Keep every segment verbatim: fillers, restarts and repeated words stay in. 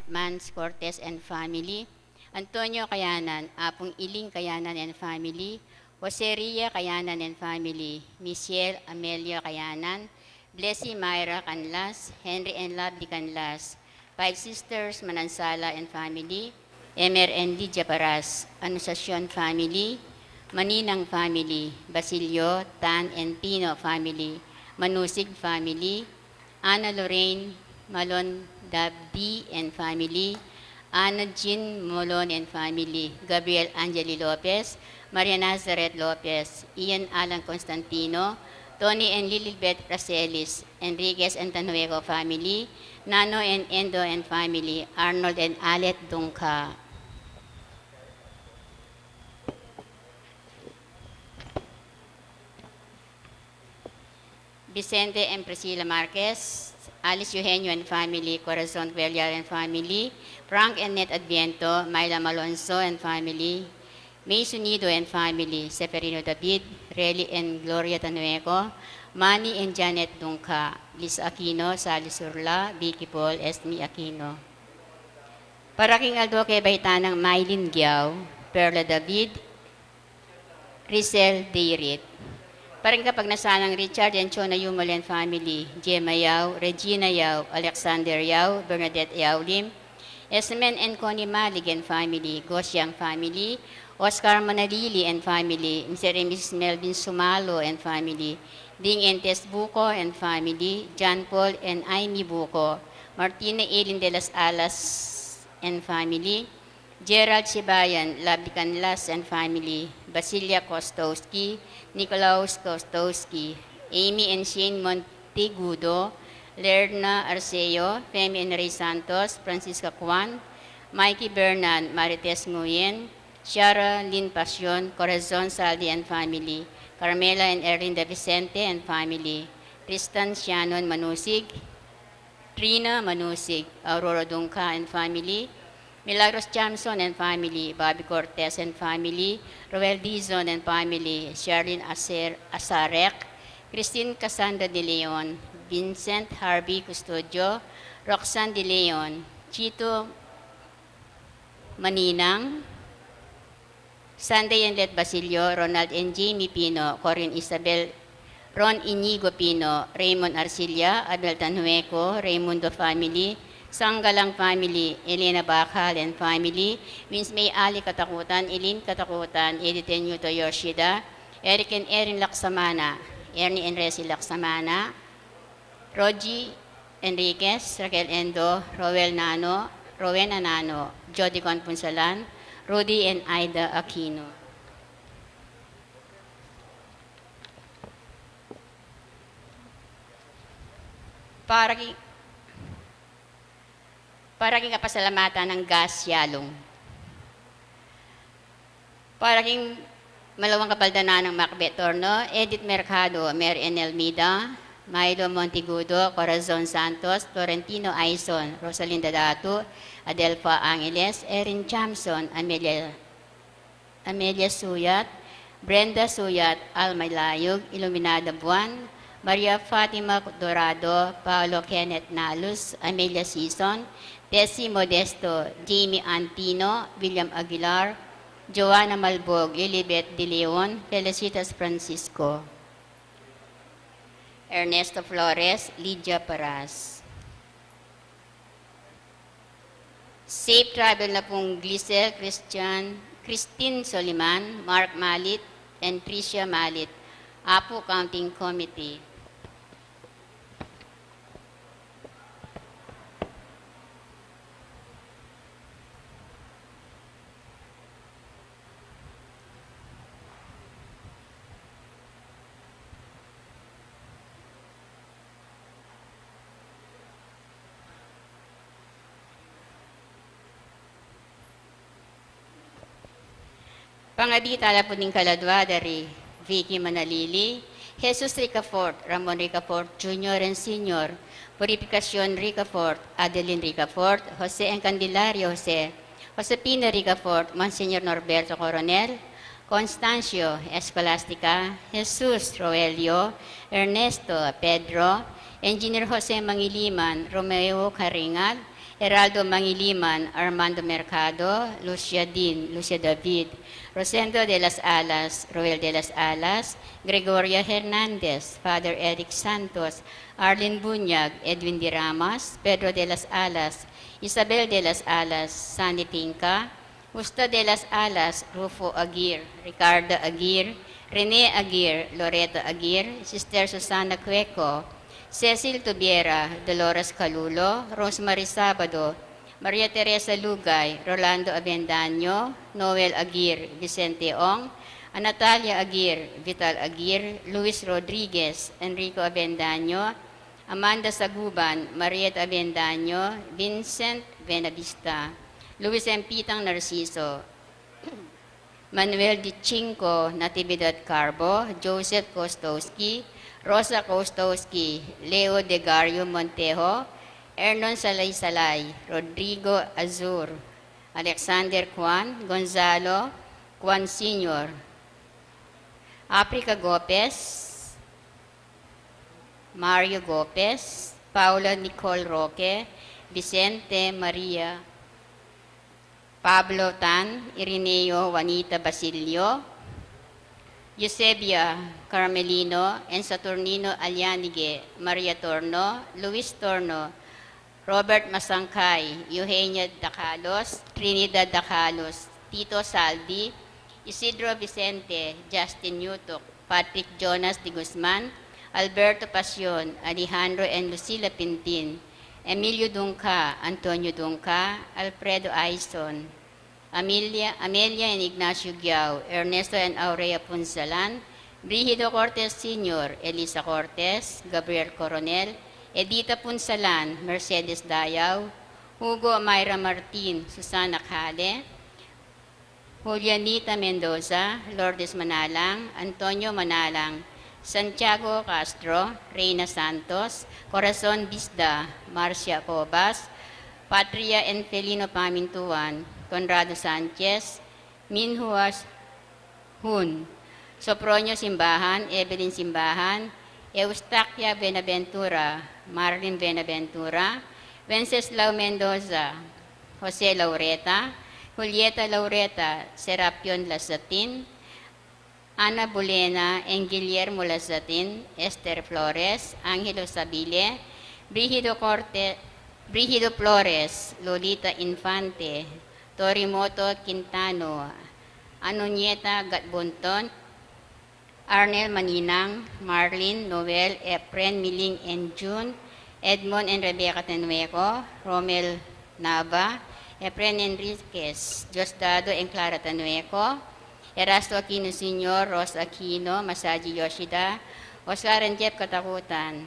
Mans Cortez and family, Antonio Kayanan, Apung Iling Kayanan and family, Jose Ria Kayanan and family, Michelle Amelia Kayanan, Blessy Myra Canlas, Henry and Lovely Canlas, Five Sisters Manansala and family, Emer and Lydia Paras, Anunciacion family, Maninang family, Basilio, Tan and Pino family, Manusig family, Ana Lorraine Malon Dabdi and family, Ana Jean Molon and family, Gabriel Angeli Lopez, Maria Nazareth Lopez, Ian Alan Constantino, Tony and Lilibet Racelis, Enriquez and Tanueco family, Nano and Endo and family, Arnold and Alet Dungca. Vicente and Priscilla Marquez, Alice Eugenio and family, Corazon Cuellar and family, Frank and Net Adviento, Myla Malonzo and family, May Sunido and family, Seferino David, Relly and Gloria Tanueco, Manny and Janet Dungca, Liz Aquino, Sally Surla, Vicky Paul, Esme Aquino. Para king aldo ke baitanang Mylene Giao, Perla David, Rizal Deirit. Para king kapagnasan nang Richard and Chona Yumol and family, Gemma Yao, Regina Yao, Alexander Yao, Bernadette Yao Lim, Esmen and Connie Malig and family, Gosiang family, Oscar Manalili and family, Mister and Missus Melvin Sumalo and family, Ding and Tess Buco and family, John Paul and Amy Buco, Martina Eileen de las Alas and family, Gerald Sibayan, Labi Canlas and family, Basilia Kostowski, Nicolaus Kostowski, Amy and Shane Montegudo, Lerna Arceo, Femi and Ray Santos, Francisca Kwan, Mikey Bernan, Marites Nguyen, Shara Lynn Pasion, Corazon Saldi and family, Carmela and Erlinda Vicente and family, Tristan Shannon Manusig, Trina Manusig, Aurora Dungca and family, Milagros Jamson and family, Bobby Cortez and family, Roel Dizon and family, Sherlyn Aser-, Asarek, Christine Cassandra De Leon, Vincent Harvey Custodio, Roxanne De Leon, Chito Maninang, Sunday and Let Basilio, Ronald and Jamie Pino, Corin Isabel, Ron Inigo Pino, Raymond Arcilla, Abel Tanhueco, Raymundo family, Sanggalang family, Elena Bacal and family, Vince May Ali Katakutan, Eileen Katakutan, Edith and Yuto Yoshida, Eric and Erin Laksamana, Ernie and Resi Laksamana, Rogie Enriquez, Raquel Endo, Roel Nano, Rowena Nano, Jody Con Punsalan, Rudy and Aida Aquino. Para ki-, para king kapasalamatan nang Gas Yalong. Para king malawang kapaldanan nang Macbeth Torno, Edith Mercado, Mary Ann Almeida, Milo Montigudo, Corazon Santos, Florentino Aison, Rosalinda Datu, Adelfa Angeles, Erin Chamson, Amelia, Amelia Suyat, Brenda Suyat, Alma Layug, Iluminada Buan, Maria Fatima Dorado, Paolo Kenneth Nalus, Amelia Sison, Tessie Modesto, Jamie Ann Pino, William Aguilar, Joanna Malbog, Lilibet De Leon, Felicitas Francisco, Ernesto Flores, Lydia Paras. Safe travel na pung Glisel Christian, Christine Soliman, Mark Malit, and Tricia Malit, Apu Counting Committee. Pangadi tala pu ning kaladua da ri Vicky Manalili, Jesus Ricafort, Ramon Ricafort Junior and Senior, Purificacion Ricafort, Adeline Ricafort, Jose and Candelaria Jose, Josefina Ricafort, Monsignor Norberto Coronel, Constancio, Escolastica, Jesus, Roelio, Ernesto, Pedro, Engineer Jose Mangiliman, Romeo Caringal, Heraldo Mangiliman, Armando Mercado, Lucia Din, Lucia David, Rosendo de las Alas, Roel de las Alas, Gregoria Hernandez, Father Eric Santos, Arlene Bunyag, Edwin de Ramas, Pedro de las Alas, Isabel de las Alas, Sandy Tinca, Justo de las Alas, Rufo Aguirre, Ricardo Aguirre, Rene Aguirre, Loretta Aguirre, Sister Susana Cueco, Cecil Tubiera, Dolores Calulo, Rosemary Sabado, Maria Teresa Lugay, Rolando Avendaño, Noel Aguirre, Vicente Ong, Anatalia Aguirre, Vital Aguirre, Luis Rodriguez, Enrico Avendaño, Amanda Saguban, Marieta Avendaño, Vincent Benavista, Luis M. Pitang Narciso, Manuel Dichinco, Natividad Carbo, Joseph Kostowski, Rosa Kostowski, Leo Degario Montejo, Ernon Salaysalay, Rodrigo Azur, Alexander Kwan, Gonzalo Kwan Senior, Africa Gopez, Mario Gopez, Paula Nicole Roque, Vicente Maria, Pablo Tan, Irineo Juanita Basilio, Eusebia Carmelino, and Saturnino Alianige, Maria Torno, Luis Torno, Robert Masangkay, Eugenia Dacalos, Trinidad Dacalos, Tito Saldi, Isidro Vicente, Justin Yutok, Patrick Jonas de Guzman, Alberto Pasion, Alejandro and Lucila Pintin, Emilio Dungca, Antonio Dungca, Alfredo Aison, Amelia, Amelia and Ignacio Giao, Ernesto and Aurea Punsalan, Brigido Cortes Senior, Elisa Cortes, Gabriel Coronel, Edita Punsalan, Mercedes Dayao, Hugo Myra Martin, Susana Cale, Julianita Mendoza, Lourdes Manalang, Antonio Manalang, Santiago Castro, Reina Santos, Corazon Bisda, Marcia Cobas, Patria and Felino Pamintuan, Conrado Sanchez, Minhuas Hun, Sopronio Simbahan, Evelyn Simbahan, Eustaquia Benaventura, Marlin Benaventura, Wenceslao Mendoza, Jose Laureta, Julieta Laureta, Serapion Lazatin, Ana Bulena, and Guillermo Lazatin, Esther Flores, Angelo Sabile, Brigido Corte, Brigido Flores, Lolita Infante, Torimoto Quintano, Anonieta Gatbonton, Arnel Maninang, Marlin, Noel, Efren, Miling, and June, Edmond and Rebecca Tenueco, Romel Nava, Efren Enriquez, Diosdado and Clara Tenueco, Erasto Aquino Senior, Rosa Aquino, Masaji Yoshida, Oscar and Jeff Katakutan,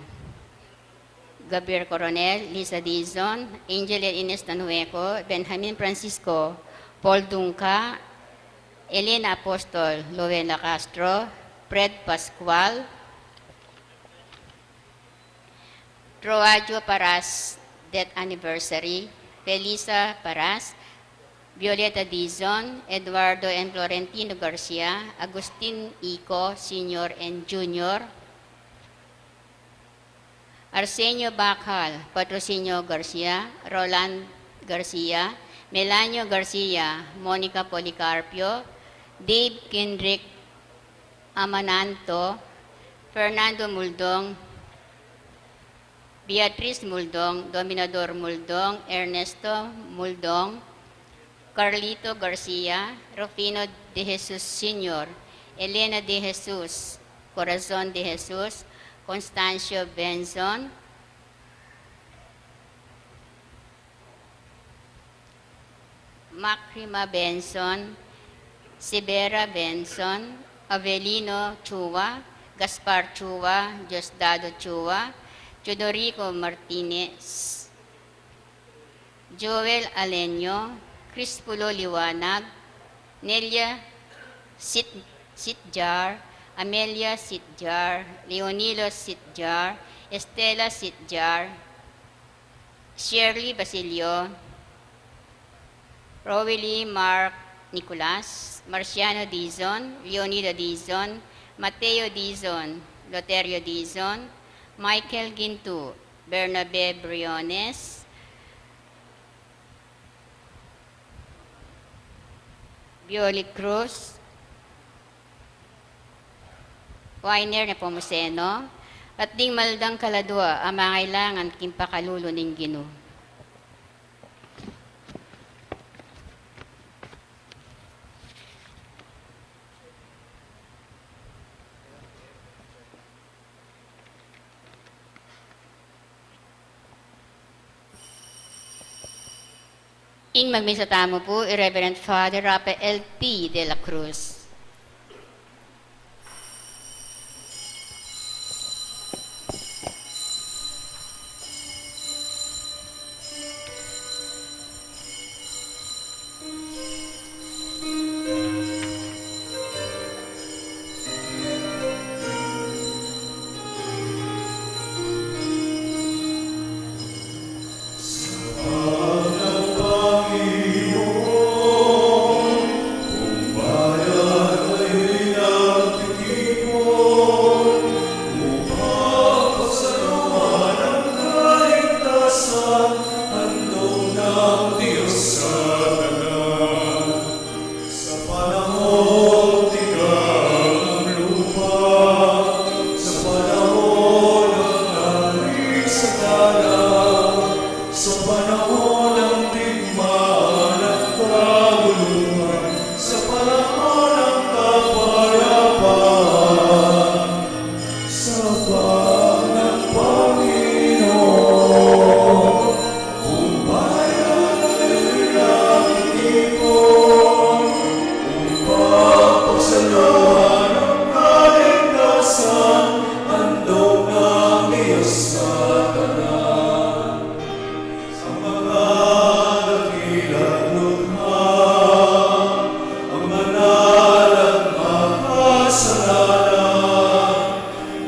Gabriel Coronel, Lisa Dizon, Angel and Ines Tanueco, Benjamin Francisco, Paul Dungca, Elena Apostol, Lovena Castro, Fred Pascual, Troadio Paras, death anniversary, Felisa Paras, Violeta Dizon, Eduardo and Florentino Garcia, Agustin Ico Senior and Junior, Arsenio Bacal, Patrocinio Garcia, Roland Garcia, Melanio Garcia, Monica Policarpio, Dave Kendrick Amananto, Fernando Muldong, Beatriz Muldong, Dominador Muldong, Ernesto Muldong, Carlito Garcia, Rufino de Jesus Senior, Elena de Jesus, Corazon de Jesus, Constancio Benson, Macrima Benson, Sibera Benson, Avelino Chua, Gaspar Chua, Diosdado Chua, Teodorico Martinez, Joel Aleño, Crispulo Liwanag, Nelia Sit-, Sitjar, Amelia Sitjar, Leonilo Sitjar, Estela Sitjar, Shirley Basilio, Rowley Mark Nicolas, Marciano Dizon, Leonida Dizon, Mateo Dizon, Loterio Dizon, Michael Gintu, Bernabe Briones, Yoli Cruz, Winer Nepomuceno, at ding maldang kaladua a mangailangan king pakalulu ning Ginu. Ing magmisa tamu pu i Reverend Father Rafael P. de la Cruz. Sa panahon tigang ang lupa, sa panahon ng alis at ala, sa panahon ng digmaan at kaguluhan, sa panahon ng kapayapaan. Sa pangako ng Panginoon, upaya ng iyong ipon, upang pagsaluhan ang kaligtasan, handog ng Diyos sa tanan. Ang mga dakilang lukha, ang banal at makasalanan,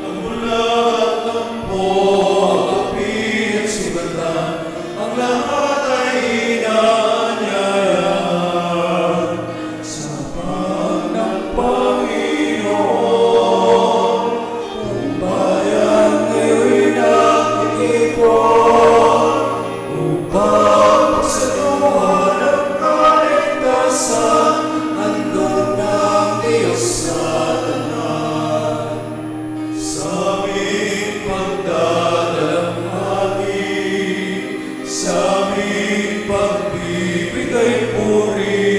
ang bulag at tampo, ang api at sugatan, ang lahat ay inaanyayahan. Sa pangako ng Panginoon, upaya ng iyong ipon, upang pagsaluhan ang kaligtasan, handog ng Diyos sa tanan. Sa aming pagdadalamhati, sa aming pagbibigay puri,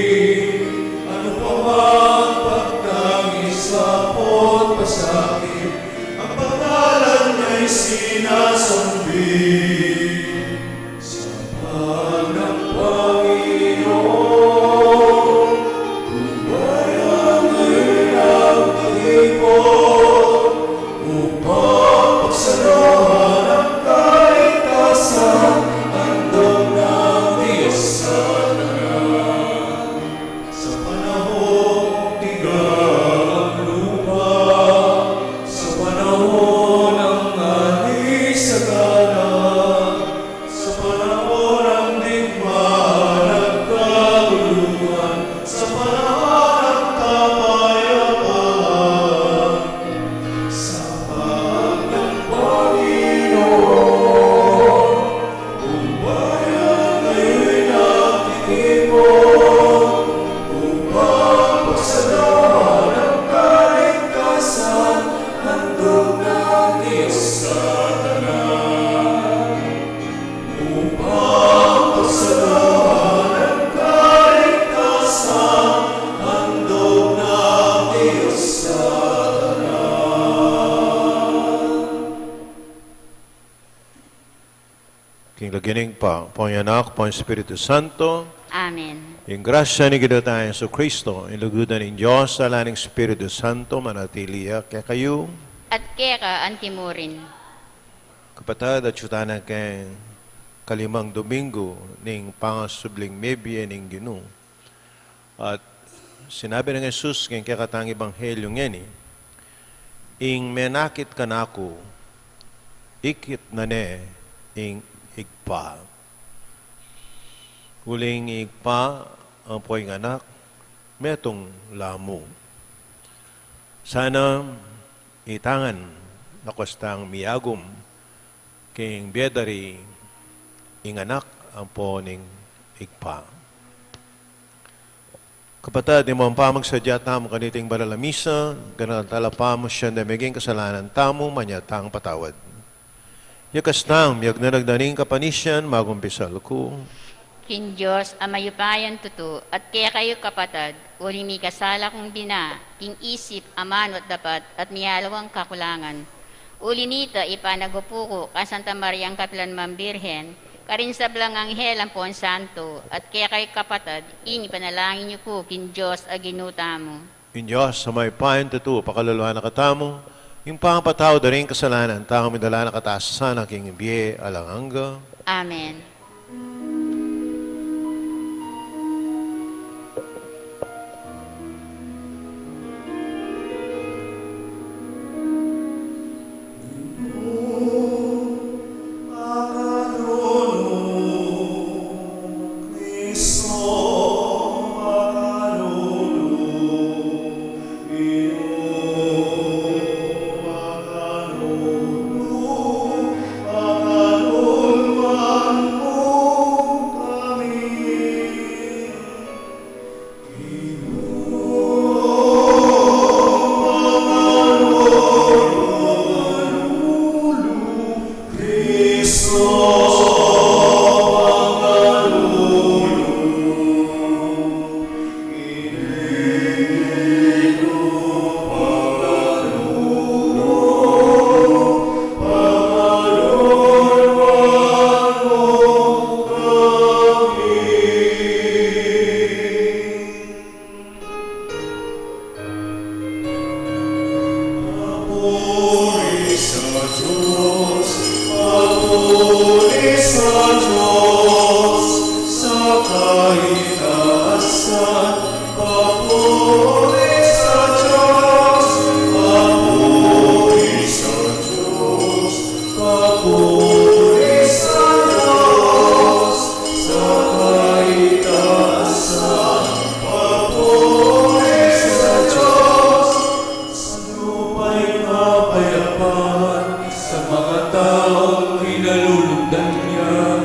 ano pa mang pagtangis, sapot, pasakit, ang pangalan niya'y sinasambit. Sa pangako ng Panginoon, upaya ng iyong ipon, upang pagsaluhan ang kaligtasan, handog ng Diyos sa tanan. Sa panahong tigang ang lupa, sa panahon ng alis at ala, sa panahon ng digmaan at kaguluhan, sa panahon ng kapayapaan, sa pangako ng Panginoon, upaya ng iyong ipon, upang pagsaluhan ang kaligtasan, handog ng Diyos sa tanan. Upang pagsaluhan ang kaligtasan, handog ng Diyos sa tanan. King lagyu ning Ibpa, ampo ning Anak, ampo ning Espiritu Santo. Amen. Ing grasya ning Ginu tang Jesucristo, ing lugud na ning Dios, lala ning Espiritu Santo, manatili ya kekayu. At keka antimurin. Kapatad, atyu tana keng kalimang Domingo ning pangasubling mebie ning Ginu. At sinabi nang Jesus keng kekatang ebanghelyo ngeni, "Ing menakit kanaku, ikit na ne ing Ibpa." Uling ing Ibpa ampo ing Anak, metung la mu. Sana itangan na kastang miagum king bie da ri ing Anak ampo ning Ibpa. Kapatad, ing pamagsadya tamu kaniting banal a misa, ganakan tala pamusian deng meging kasalanan tamu, manyatang patawad. Yakas tang, miyagdanag na ning kapanisian, magumpisal ku king Dios a mayupayang tutu, at kekayu kapatad, uling mikasala kung bina, king isip, amanu at dapat, at mialwang kakulangan. Uli nita, ipanagupu ku kang Santa Mariang kapilan man Birhen, karing sablang anghel ampong santo, at kekayu kapatad, ing ipanalangin yu ku king Dios a Ginu tamu. Ing Dios a mayupayang tutu, pakaluluan na katamu, ing pangapatawad da ring kasalanan tamu, idala na katamu sana king bie alang angga. Amen. Sa lupa'y kapayapaan sa mga taong kinalulugdan niya.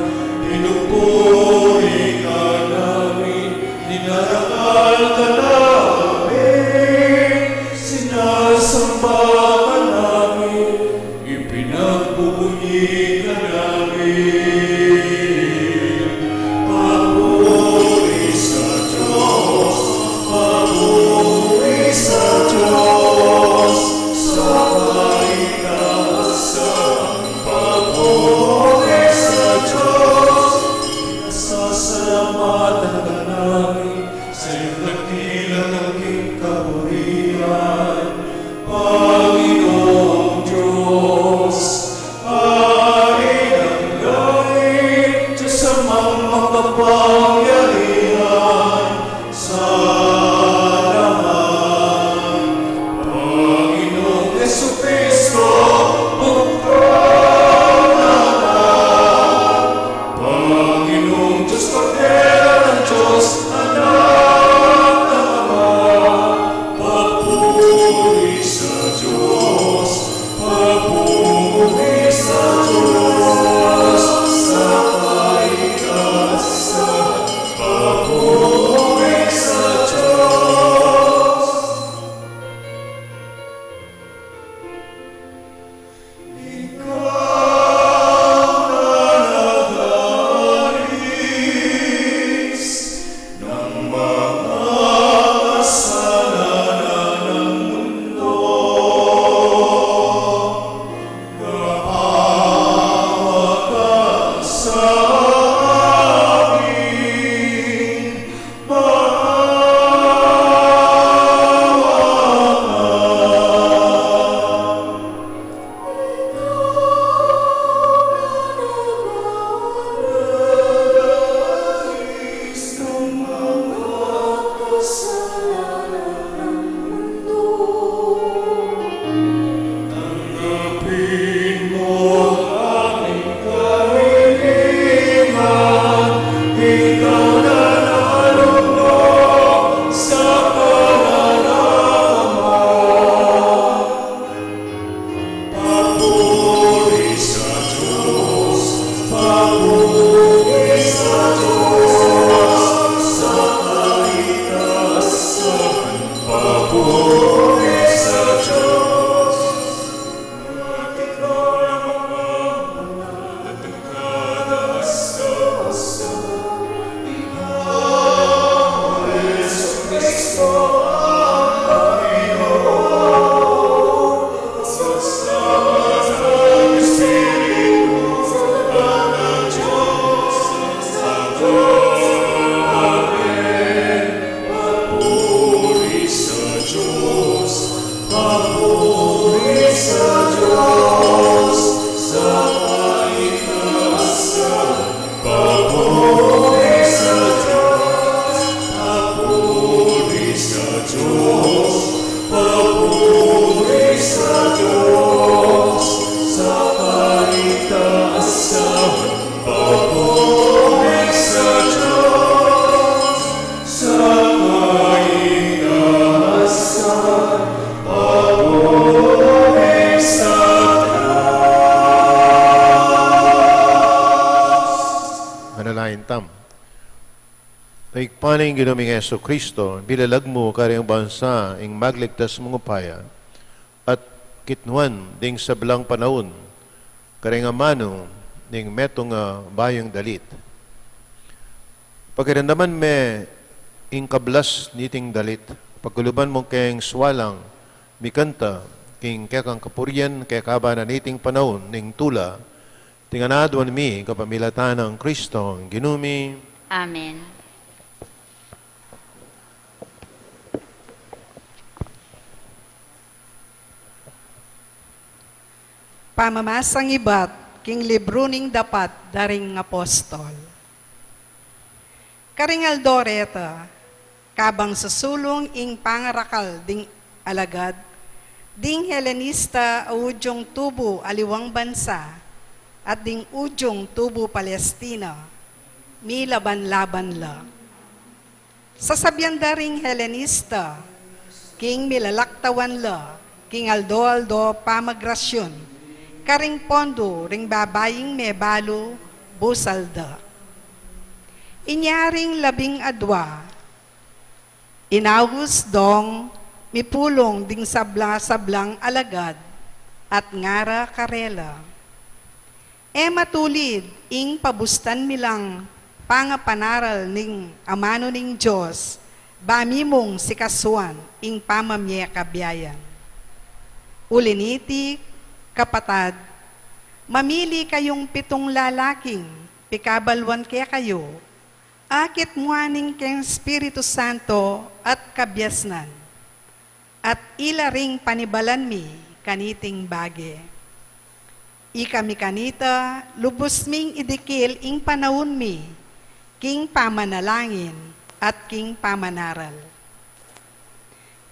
Ing Ginu ming Jesucristo, bilalag mu karing bansa ing magligtas mung upaya, at kitnuan ding sablang panaun karing amanu ning metung a bayung dalit. Pakiramdaman me ing kablas niting dalit, pagkaluban mu keng sualang mikanta king kekang kapurian, kekaban na niting panaun ning tula, iti ngan aduan mi kapamilatan nang Kristong Ginu mi. Amen. Pamamasang ibat king libru ning Dapat da ring Apostol. Karing aldo reta, kabang susulung ing pangarakal ding alagad, ding Helenista a udyung tubu aliwang bansa, at ding udyung tubu Palestina, milaban-laban la. Sasabian da ring Helenista, king milalaktawan la king aldo-aldo pamagrasyun karing pondu ring babaing mebalu busal da. Inya ring labing adua, inaus dong mipulung ding sabla-sablang alagad at ngara karela, "E matulid ing pabustan mi lang pangapanaral ning amanu ning Dios, ba mi mung sikasuan ing pamamie kabiayan. Uli niti, kapatad, mamili kayung pitung lalaking pikabaluan kekayu, akit mu aning keng Espiritu Santo at kabiasnan, at ila ring panibalan mi kaniting bage. Ikami kanita, lubus ming idikil ing panaun mi king pamanalangin at king pamanaral."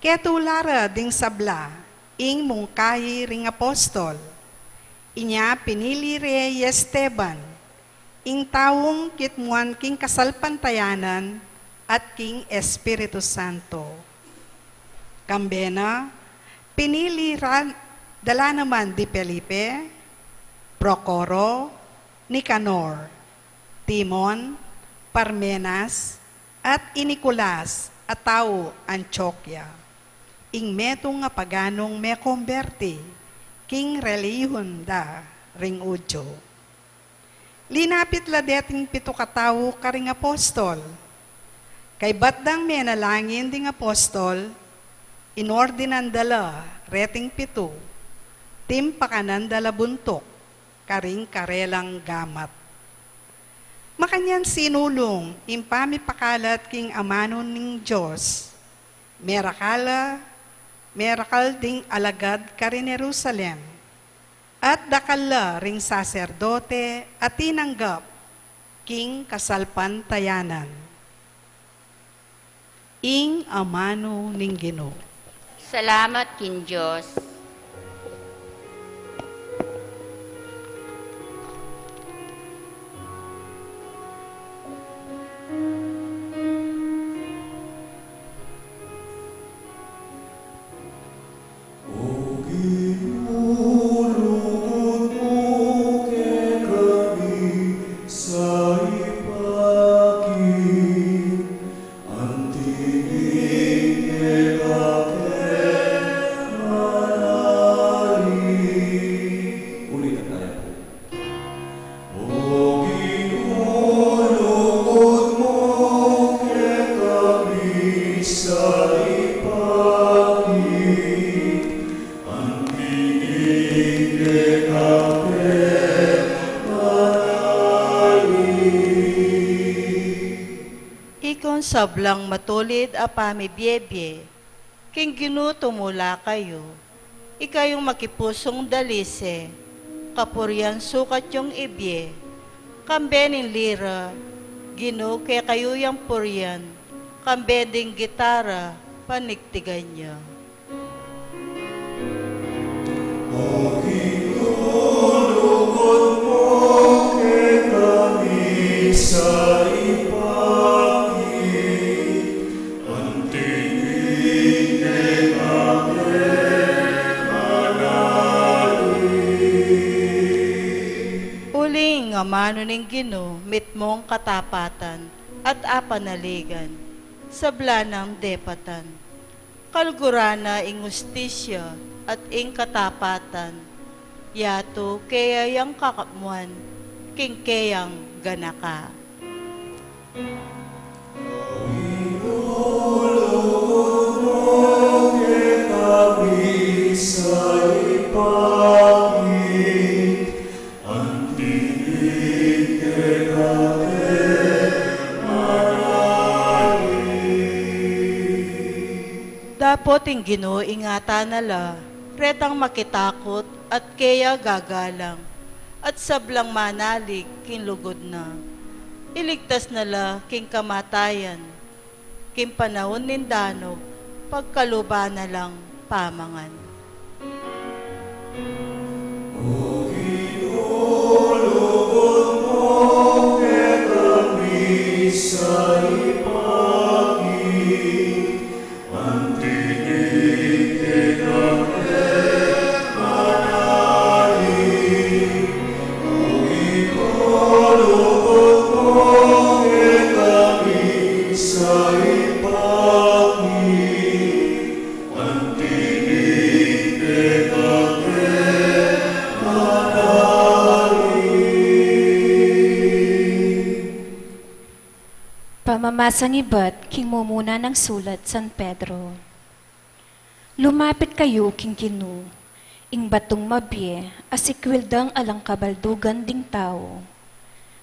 Ketula ra ding sabla ing mungkahi ring apostol. Inya pinili re i Esteban, ing taung kitmuan king kasalpantayanan at king Espiritu Santo. Kambe na, pinili ra da la naman di Felipe, Procoro, Nicanor, Timon, Parmenas, at i Nicolas a tau Antioquia, ing metung a paganung mekomberti king relihiyun da ring Judio. Linapit la deting pitu katau karing apostol. Kaybat dang menalangin ding apostol, inordinan da la reting pitu, timpakanan da la buntuk karing karelang gamat. Makanyan sinulung ing pamipakalat king amanu ning Dios. Merakal la, merakal ding alagad karin Jerusalem, at dakal la ring saserdote a tinanggap king kasalpantayanan. Ing amanu ning Ginu. Salamat king Dios. O Ginu, lugud mu kekami sa ipakit, anti ing kekami manalangin. Ulitan tayo po. O Ginu, lugud mu kekami sa ipakit, anti ing kekami manalangin. Ikong sablang matulid a pamibiebie, king Ginu tumula kayu. Ikayung makipusung dalise, kapurian sukat yung ibie, kambe ning lira, Ginu kekayu yang purian, kambe ding gitara, panigtigan ya. O Ginu, lugud mu kekami sa ipakit, anti ing kekami manalangin. Uling amanu ning Ginu mitmung katapatan at apanaligan, sabla nang depatan. Kaluguran na ing hustisya at ing katapatan. Yatu keya yang kakapmuan king keyang ganaka. Dapot ing Ginu ingatan na la retang makitakut at keya gagalang, at sablang manalig king lugud na. Iligtas na la king kamatayan, king panaun ning danup, pagkaluban na lang pamangan. Pamamasang ibat king mumuna nang sulat San Pedro. Lumapit kayu king Ginu, ing batung mabie a sikwil dang alang kabaldugan ding tau.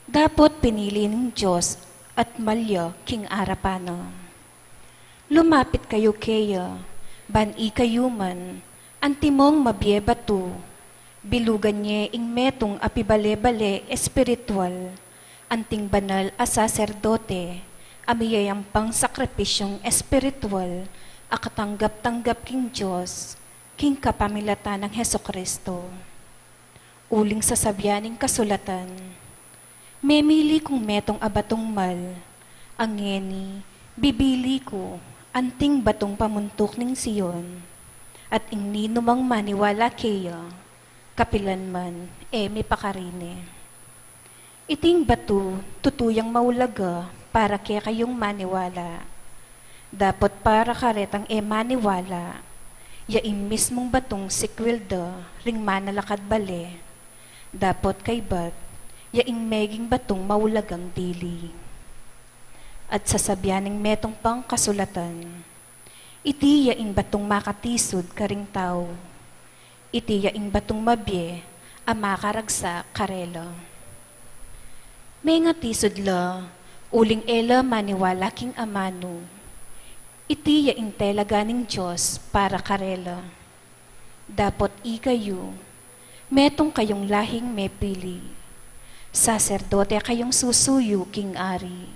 Dapot pinili ning Dios at malya king arapan na. Lumapit kayu keya, ban ikayu man, antimong mabie batu, bilugan ye ing metung a pibale-bale espiritual, anting banal a saserdote, a miyayampang sakripisyung espiritual, a katanggap-tanggap king Dios, king kapamilatan nang Jesucristo. Uling sasabian ning kasulatan, "Memili kung metung a batung mal, a ngeni, bibili ku, anting batung pamuntuk ning Sion, at ing ninumang maniwala keya, kapilan man, e mipakarine." Iting batu, tutu yang maulaga para kekayung maniwala. Dapot para karetang e maniwala, ya ing mismung batung sikwil da ring manalakad bale. Dapot kaybat, ya ing meging batung maulagang dili. At sasabian ning metung pang kasulatan, "Iti ya ing batung makatisud karing tau. Iti ya ing batung mabie a makaragsak karela." Mengatisud la, uling e la maniwala king amanu. Iti ya ing telaga ning Dios para karela. Dapot ikayu, metung kayung lahing mepili, saserdote kayung susuyu king ari,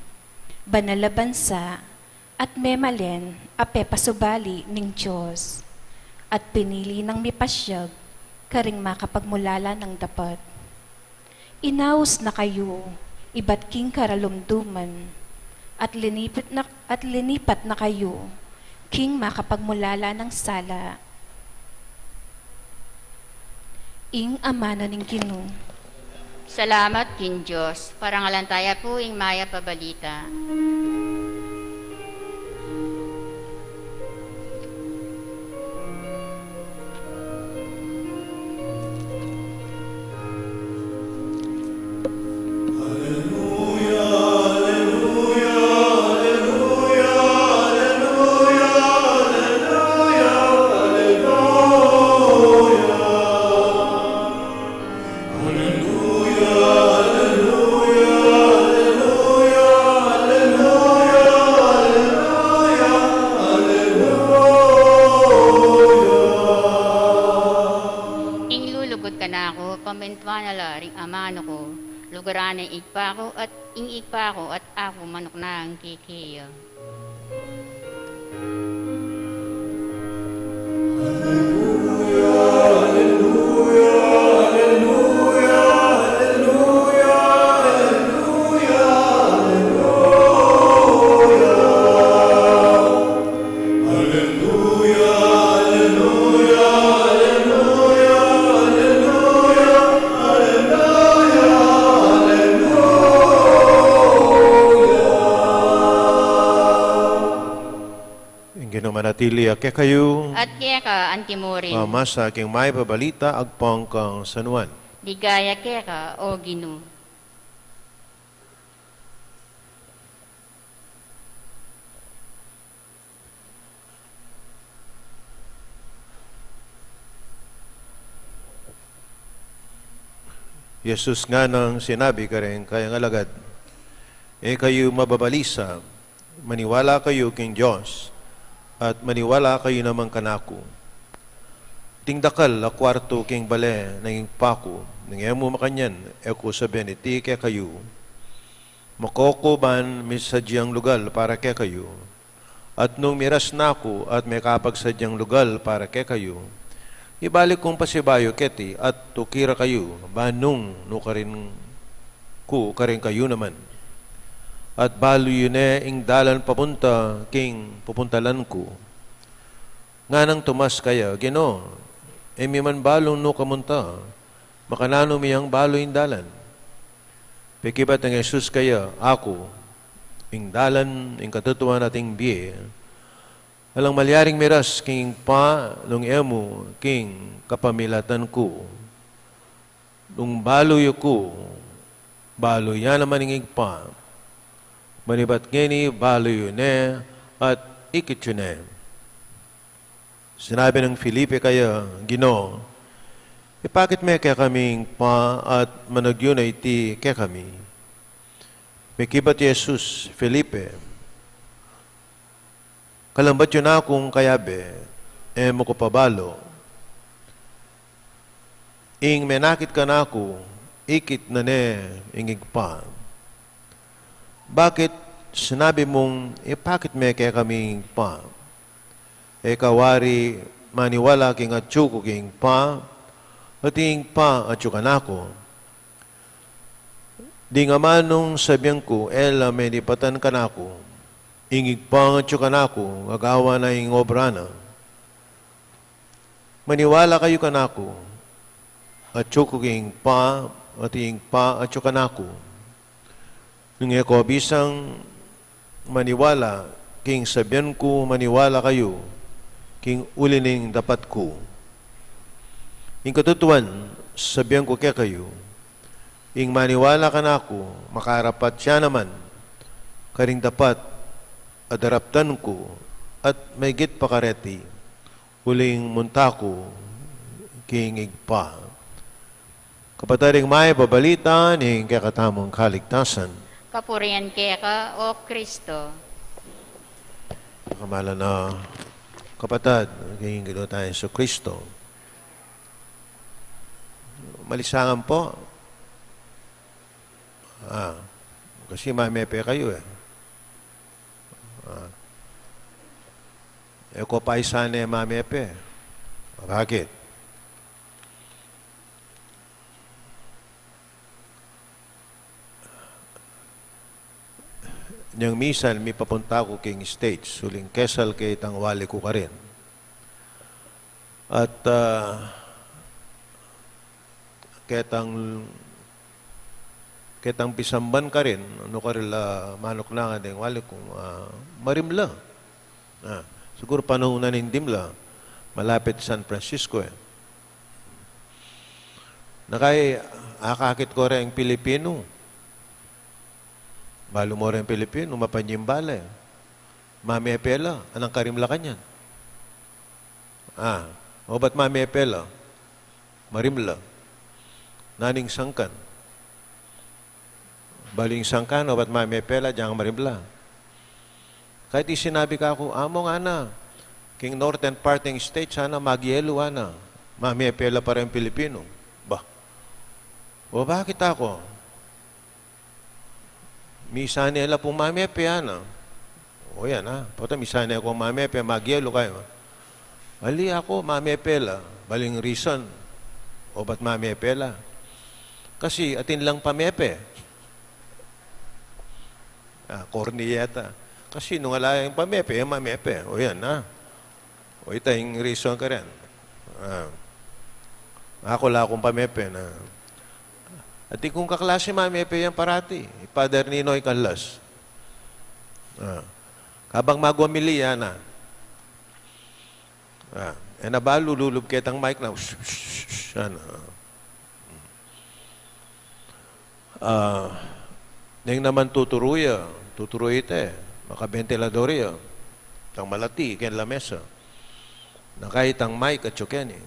banal a bansa, at memalen a pepasubali ning Dios, at pinili nang mipasyag karing makapagmulala nang dapat. Inaus na kayu ibat king karalumduman, at linipat na, at linipat na kayu king makapagmulala nang sala. Ing amanu ning Ginu. Salamat king Dios. Parangalan taya pu ing mayap a balita. Ing lulugud kanaku, pamintuan na la ring amanu ku, luguran na ing Ibpa ku at ing Ibpa ku at aku manuknang kekaya. Tili ya kekayu. At keka anti mu rin. Pamasa king mayap a balita agpang kang San Juan. Ligaya keka, O Ginu. Jesus nganang sinabi karing kayang alagad, E kayu mababalisa, maniwala kayu king Dios, at maniwala kayu naman kanaku. Ating dakal a kuartu king bale ning Ibpa ku, nung e mu makanyan, e ku sabian iti kekayu. Makoku ban misadyang lugal para kekayu. At nung miras na ku at mekapagsadyang lugal para kekayu, ibalik kung pasibayu keti at tuki ra kayu, ban nung nukarin ku karin kayu naman. At balu yu ne ing dalan papunta king pupuntalan ku. Nganang Tomas kaya, Ginu, e mi man balu nu ka munta, makananu mi yang balu ing dalan? Pekibat nang Jesus kaya, Aku ing dalan, ing katutuan at ing bie. Alang malyaring miras king Ibpa nung e mu king kapamilatan ku. Nung balu yu ku, balu ya naman ing Ibpa. Manibat ngeni balu yu ne at ikit yu ne. Sinabi nang Felipe kaya, Ginu, ipakit me kekami ing Ibpa at managyu na iti kekami. Mekibat i Jesus, Felipe, kalambat yu na kung kayabe, e mu ku pa balu? Ing menakit kanaku, ikit na ne ing Ibpa. Bakit sinabi mung ipakit me kekami ing Ibpa? E ka wari maniwala king atyu ku king Ibpa, at ing Ibpa atyu kanaku? Ding amanung sabian ku, e la menipatan kanaku, ing Ibpa atyu kanaku, gagawan na ing obra na. Maniwala kayu kanaku, atyu ku king Ibpa, at ing Ibpa atyu kanaku. Nung e ko bisang maniwala king sabian ku, maniwala kayu king uli ning dapat ku. Ing katutuan, sabian ku kekayu, ing maniwala kanaku, makarapat ya naman karing dapat a daraptan ku, at maigit pa kareti, uling munta ku king Ibpa. Kapatad, ing mayap a balita ning kekatamung kaligtasan. Kapurian keka, O Kristo. Kamalan na, kapatad, king Ginu tang Jesu Kristo. Malisangan po. Ah, kasi mamepe kayu e. Ah. E ko pa isane mamepe. Bakit? Nyang misan mipapunta ku king States, uling kesal ke itang wali ku karin. At, ah, ketang, ketang pisamban karin, nu karela manuknangan deng wali kung, ah, marimla. Ah, siguru panaun na ning dimla, malapit San Francisco e. Nakay, akakit ko reng Pilipinu. Balu mo reng Pilipinu, mapanyimba la e. Mamepe la, anang karimla kanyan? Ah, obat mamepe la, marimla. Nanu ing sangkan? Balu ing sangkan, obat mamepe la, agyang marimla. Kaya iti sinabi kaku, Amo, ngana, king northern part ning state, sana magyelu, ngana. Mamepe la pa reng Pilipinu. Bah. O bakit aku? Misane la pung mamepe, ngana. O yan, ha? Pota misane kung mamepe, magyelu kayu. Ali aku, mamepe la. Balu ing reason, obat mamepe la. Kasi atin lang pamepe. Ah, corny yata. Kasi nung ala yang pamepe, mamepe. O yan, ha? O ita ing reason karin. Ah. Aku la kung pamepe na. Atin kung kaklase mamepe yan parati. I Father Ninoy Canlas. Ah. Kabang magwamili, ngana. Ah, e na balu lulub ketang mic na, shh, shh, shh, ano. Ah, neng naman tuturu ya, tuturu ita, makabentilador ya, tang malati keng lamesa. Nakaitang mic at suken, e.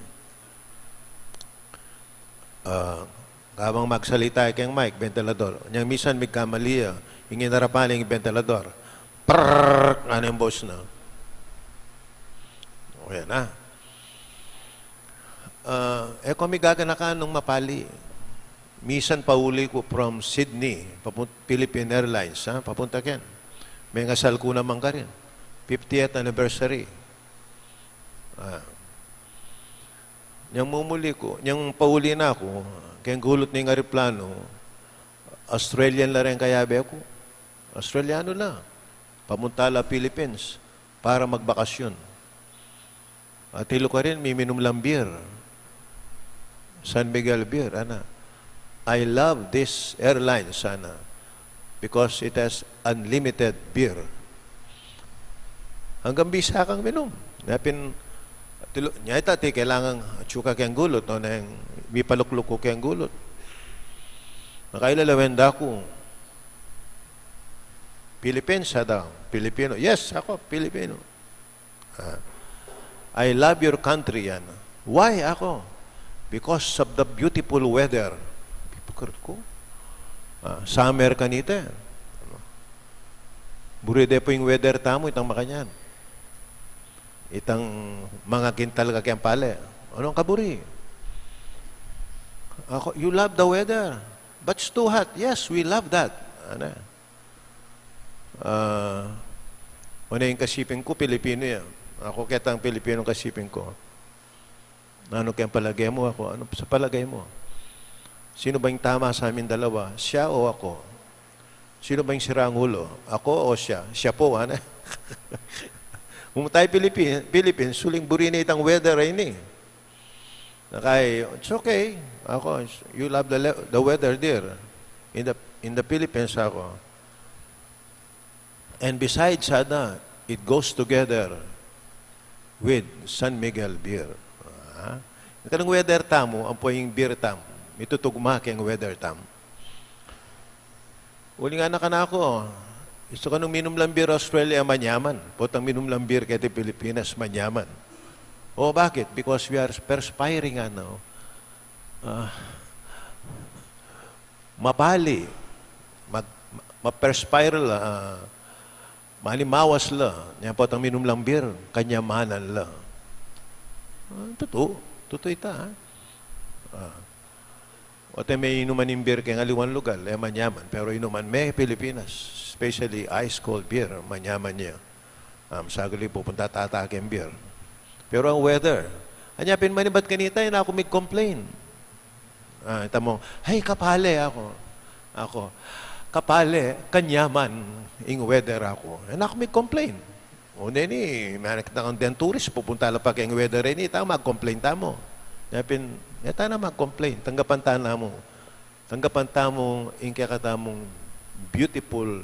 Ah, kabang magsalita keng mic, bentilador. Nyang misan migkamali ya, ing inarapan ing bentilador. Prrrr, ngana ing bos na. O, yan na. Ah, e ko migaganakan nung mapali. Misan pauli ku from Sydney, papun-, Philippine Airlines, ha, papunta ken. Mengasal ku naman karin. Fiftieth anniversary. Ah. Nyang mumuli ku, nyang pauli na ku, keng gulut ning ariplanu, Australian la ring kayabe ku. Australiano la. Pamunta la Philippines para magbakasyon. At ilu karin, miminum lang beer. San Miguel beer, ana. "I love this airline," sana, "because it has unlimited beer." Anggang bisa kang minum. Nya pin, tilo, nya ita ti kailangan atsu ka keng gulut, no, neng mipalukluk ku keng gulut. Nakailalawen da ku. "Philippines?" sa da. "Pilipino." "Yes," sa ku, "Pilipino." Ah. "I love your country," yan. "Why?" aku. "Because of the beautiful weather." Ipakit ku. Ah, summer kanita. Buri de pu ing weather tamu, itang makanyan. Itang mangakintal ka keng pale. Anong kaburi? Aku, "You love the weather, but it's too hot." "Yes, we love that." Ana. Ah, o, ne ing kasiping ku, Pilipino ya. Aku ketang Pilipino ing kasiping ku. "Nanu keng palage mu?" aku. "Ano sa palagay mo? Sino ba ing tama sa aming dalawa? Siya o ako? Sino ba ing sira ang ulo? Ako o siya?" "Siya po," ana. Mumunta ya Philippine-, Philippines, uling buri ne itang weather a ini. Nakay, "It's okay." Aku, "You love the le-, the weather, dear. In the, in the Philippines," aku. "And besides," sana, "it goes together with San Miguel beer." Ah, itang weather tamu, ampo ing beer tamu, mitutugma keng weather tamu. Uling ngana kanaku, "Gustu kang minum lang beer Australia, manyaman. Potang minum lang beer keti Pilipinas, manyaman." "O, bakit?" "Because we are perspiring," ana. Ah, mapali, mag-, ma-, ma-perspire la, ah, manimawas la, nya potang minum lang beer, kanyamanan la. Ah, tutu, tutu ita, ha? Ah. O, te me inuman ing beer keng aliwang lugar, e manyaman, pero inuman me Pilipinas, especially ice cold beer, manyaman ya. Um, saglit pupunta tata keng beer. Pero ang weather, anya pin manibat kanita, e na ku mig-complain. Ah, ita mu, "Hey, kapale," aku. Aku, "Kapale, kanyaman ing weather," aku. E na ku mig-complain. O, neni, meaning kang denturist, pupunta la pa keng weather ini, ita mag-complain tamu. Nya pin, e ta na mag-complain, tanggapan ta namu. Tanggapan tamu ing kekatamung beautiful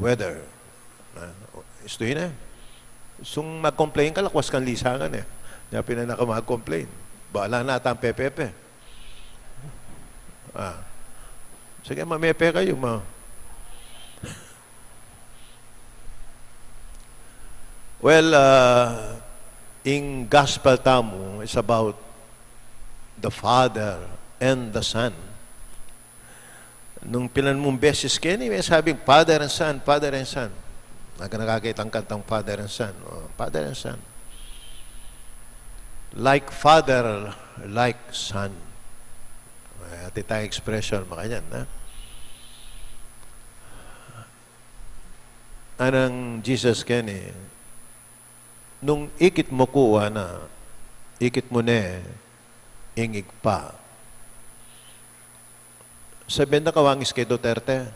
weather. Ah, istu ina. Sung mag-complain ka, lakwas kang lisangan e. Nya pin e na ka mag-complain. Bala na tang pepepe. Ah. Sige, mamepe kayu, ma. Well, ah, ing gospel tamu is about the Father and the Son. Nung pilan mung beses keni, me sabing, "Father and Son, Father and Son." Naka-, nakakitang kantang Father and Son. O, Father and Son. Like father, like son. Ay, ati tang expression, makanyan, ha? Anang Jesus keni, "Nung ikit mu ku," ana, "ikit mu ne ing Ibpa." Sabian da kawangis kay Duterte.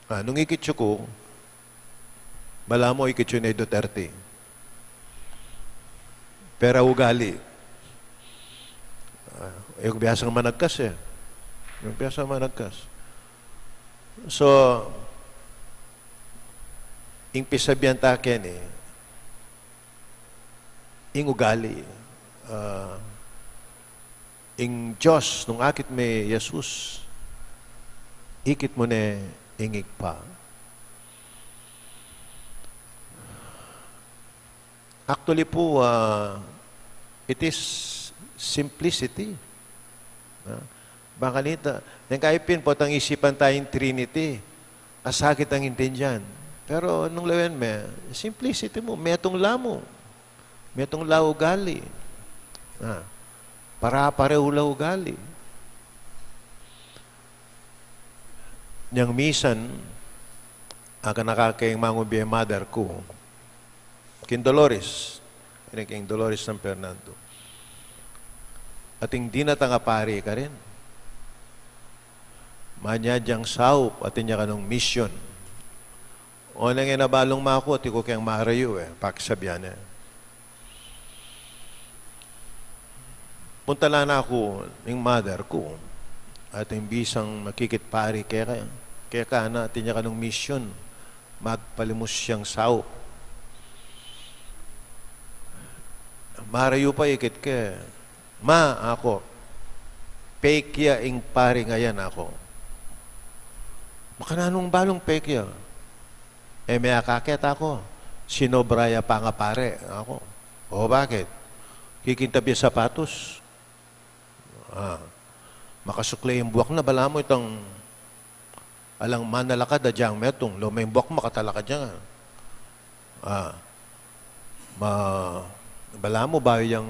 Ah, nung ikit yu ku, balamu ikit yu ne i Duterte. Pera ugali. Ah, e ku biasang managkas e. E ku biasang managkas. So, ing pisabian ta keni, ing ugali. Ah, ing Dios, nung akit me Jesus, ikit mu ne ing Ibpa. Actually po, ah, it is simplicity. Ah, baka nita, neng kaipin potang isipan tayang Trinity, asakit ang intindian. Pero nung lawen me, simplicity mu, metung la mu. Metung la ugali. Ah, para-parehu la ugali. Nyang misan, akanaka keng mangubie mother ku, king Dolores, ini king Dolores San Fernando. Atin dinatang a pari karin. Manyadyang saup, atin ya kanung mission. O neng e na balung maku, atin ku keng marayu e, pakisabian e. Puntalan na ku ning mother ku, atin bisang makikit pari keka, keka na, atin ya kanung mission, magpalimus yang saup. Marayu pa ikit ke, "Ma," aku, "peke ya ing pari ngayan," aku. "Makananu nung balung peke ya?" "E me akakit," aku, "sinobra ya pangapari," aku. "O bakit? Kikintab ya sapatos?" Ah, makasukle ing buak na, balamu itang alang manalakad agyang metung, lome ing buak makatalakad ya. Ah, ma-, balamu bayu yang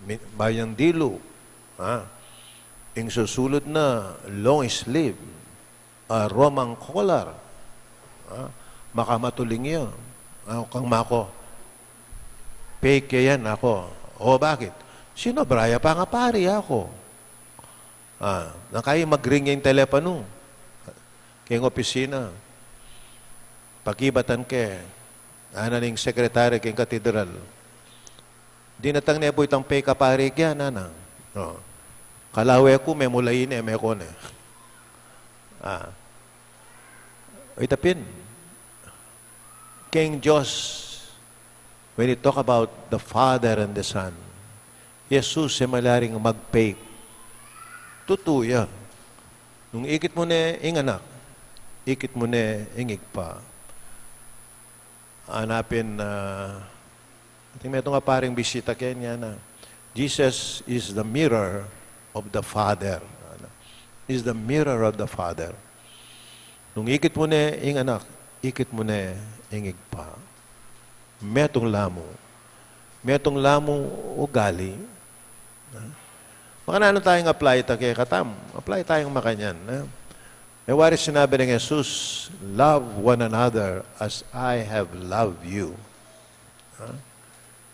mi-, bayu yang dilu. Ah, ing susulud na long sleeve, ah, Roman collar. Ah, makamatuling ya. Ah, kang maku, "Peke yan," aku. "O bakit?" "Sinobra ya pangapari," aku. Ah, nung kayi mag-ring ya ing teleponu keng opisina, pakibatan ke, ana ning sekretary keng katedral, "Dinatang ne pu itang peke a pari kaya, nana?" O. "Kalawe ku, memulayi ne, e me ku ne." Ah. Ita pin, keng Dios, when you talk about the Father and the Son, Jesus e malyaring mag-fake. Tutu ya. Nung ikit mu ne ing Anak, ikit mu ne ing Ibpa. Ana pin, ah, atin metung a paring bisita keni, ana, "Jesus is the mirror of the Father." Ana, "Is the mirror of the Father." Nung ikit mu ne ing Anak, ikit mu ne ing Ibpa. Metung la mu. Metung la mu ugali. Makananu tayang apply ita kekatamu? Apply tayang makanyan, e? E wari sinabi nang Jesus, "Love one another as I have loved you." Ha?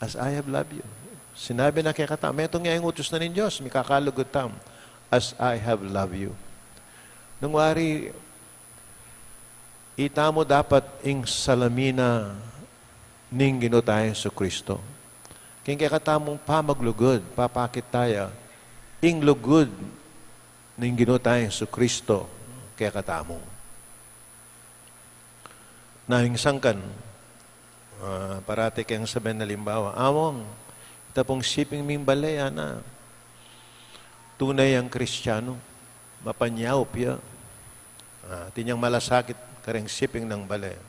"As I have loved you." Sinabi na kekatamu, metung ya ing utus na ning Dios, mikakalugud tamu, "As I have loved you." Nung wari, itamu dapat ing salamin na ning Ginu tang Jesucristo. King kekatamung pamaglugud, papakit taya ing lugud ning Ginu tang Jesucristo kekatamu. Na ing sangkan, ah, parati keng sabian, alimbawa, "Among, ita pung siping ming bale, ana, tune yang Kristianu, mapanyaup ya." Ah, atin yang malasakit kareng siping nang bale.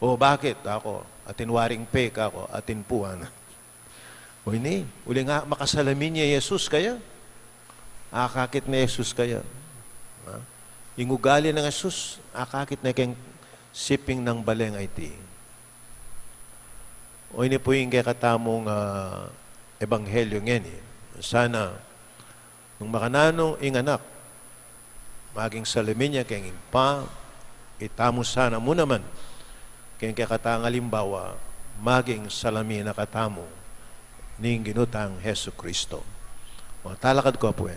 "O bakit?" aku. "Atin waring peke," aku. "Atin pu," ana. O ini, uling makasalamin ya i Jesus kaya, akakit ne i Jesus kaya. Ha? Ing ugali nang Jesus, akakit ne keng siping nang bale a iti. O ini pu ing kekatamung, ah, ebanghelyo ngeni. Sana nung makananu ing Anak, maging salamin ya keng Ibpa, itamu sana mu naman, keng kekatang alimbawa, maging salamin na katamu ning Ginu tang Jesucristo. O, talakad ku pu wen.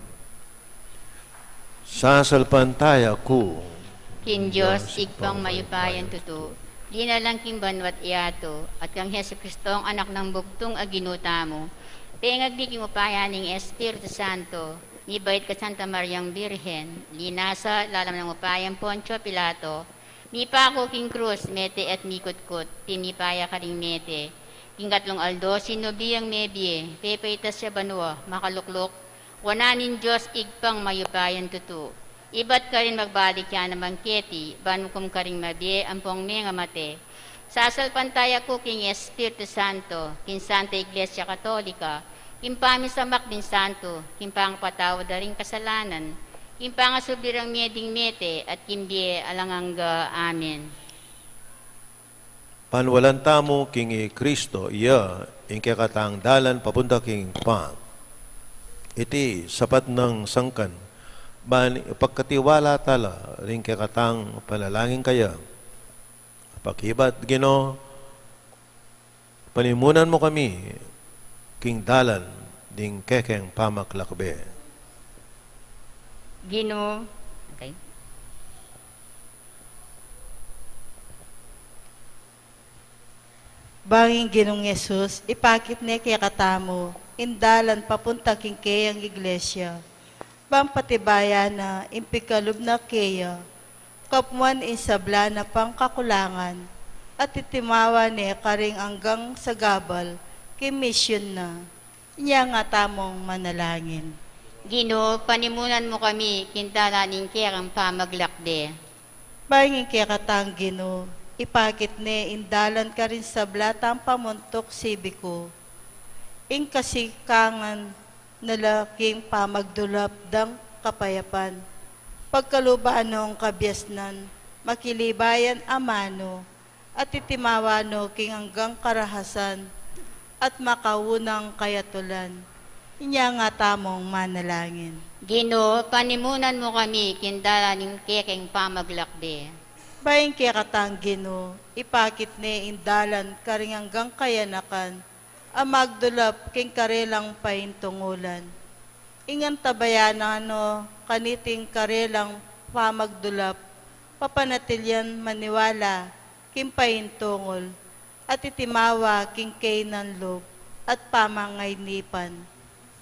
Sasalpantaya ku king Dios, Ibpang mayupayang tutu, linalang king banua't yatu, at kang Jesucristong Anak nang bugtung a Ginu tamu, pengagli king upaya ning Espiritu Santo, mibait kang Santa Mariang Birhen, linasa lalam ning upayang Poncio Pilato, mipaku king krus, mete at mikutkut, tinipaya karing mete, King katlung aldo, sinubi yang mebie, pepaitas ya banua, makalukluk, wanan ning Dios Ibpang mayupayang tutu. Ibat karin magbalik ya naman keti, ban mukum karing mabie ampong mengamate. Sasalpantaya ku king Espiritu Santo, king Santa Iglesia Katolika, king pamisamak ding santo, king pangapatawad da ring kasalanan, king pangasubli rang mie ding mete, at king bie alang angga. Amen. Paniwalan tamu king i Kristo, iya ing kekatang dalan papunta king Ibpa. Iti sapat nang sangkan, ban ipagkatiwala tala ring kekatang panalangin kaya. Pakibat, Ginu, panimunan mu kami king dalan ding kekeng pamaglakbe. Ginu, okay. Banging Ginung Jesus, ipakit ne kekatamu ing dalan papunta king keyang iglesia. Bang patibayan na ing pikalub na keya, kapmuan ing sabla na pang kakulangan, at itimawa ne karing anggang sagabal king misyun na. Inya nga tamung manalangin. Ginu, panimunan mu kami king dalan ning kekang pamaglakbe. Banging kekatang Ginu, ipakit ne ing dalan karing sabla tang pamuntuk sibiku. Ing kasikangan na la king pamagdulap dang kapayapan. Pagkaluban nong kabiasnan, makilibayan amanu, at itimawa no king anggang karahasan at makaunang kayatulan. Inya nga tamung manalangin. Ginu, panimunan mu kami king dalan ning kekeng pamaglakbe. Banging kekatang Ginu, ipakit ne ing dalan karing anggang kayanakan a magdulap king karelang paintungulan. Ing antabayanan no kaniting karelang pamagdulap, papanatilian maniwala king paintungul, at itimawa king kaynan lub at pamangainipan.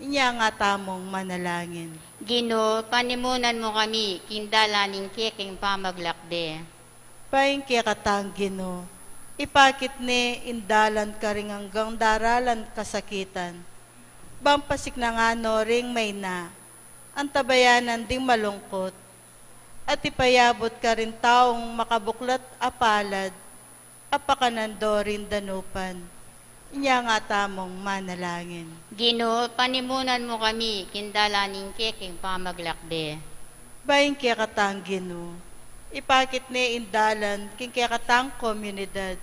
Inya nga tamung manalangin. Ginu, panimunan mu kami king dalan ning kekeng pamaglakbe. Banging kekatang Ginu, ipakit ne ing dalan karing anggang daralan kasakitan. Bang pasiknangan no ring maina, antabayanan ding malungkut, at ipayabut karing taung makabuklat a palad a pakanan do ring danupan. Inya nga tamung manalangin. Ginu, panimunan mu kami king dalan ning kekeng pamaglakbe. Banging kekatang Ginu, ipakit ne ing dalan king kekatang komunidad.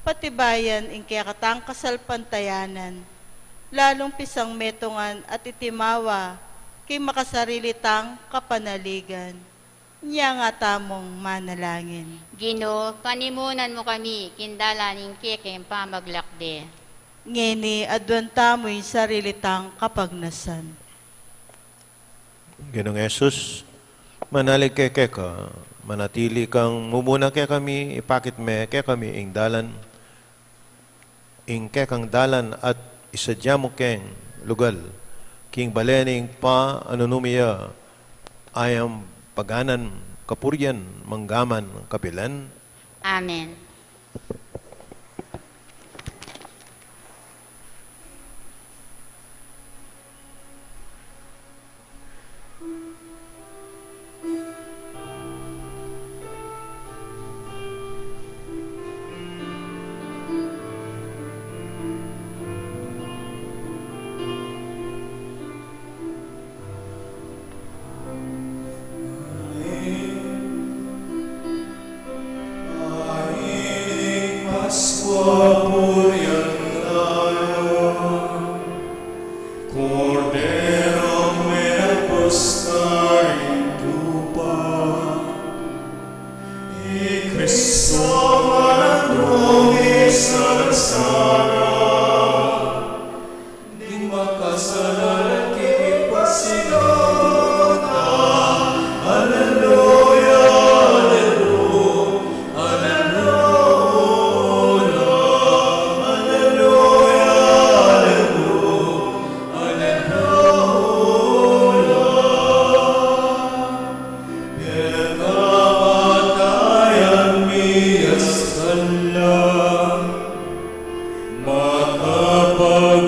Patibayan ing kekatang kasalpantayanan, lalung pisang metungan at itimawa king makasarili tang kapanaligan. Inya nga tamung manalangin. Ginu, panimunan mu kami king dalan ning kekeng pamaglakbe. Ngeni, aduan tamu ing sarili tang kapagnasan. Ginung Jesus, manalig kami keka, manatili kang mumuna kekami, ipakit me kekami ing dalan, ing kekang dalan at isadya mu keng lugal king bale ning Ibpa a nung mie, ayang paganan, kapurian, mangga man kapilan. Amen.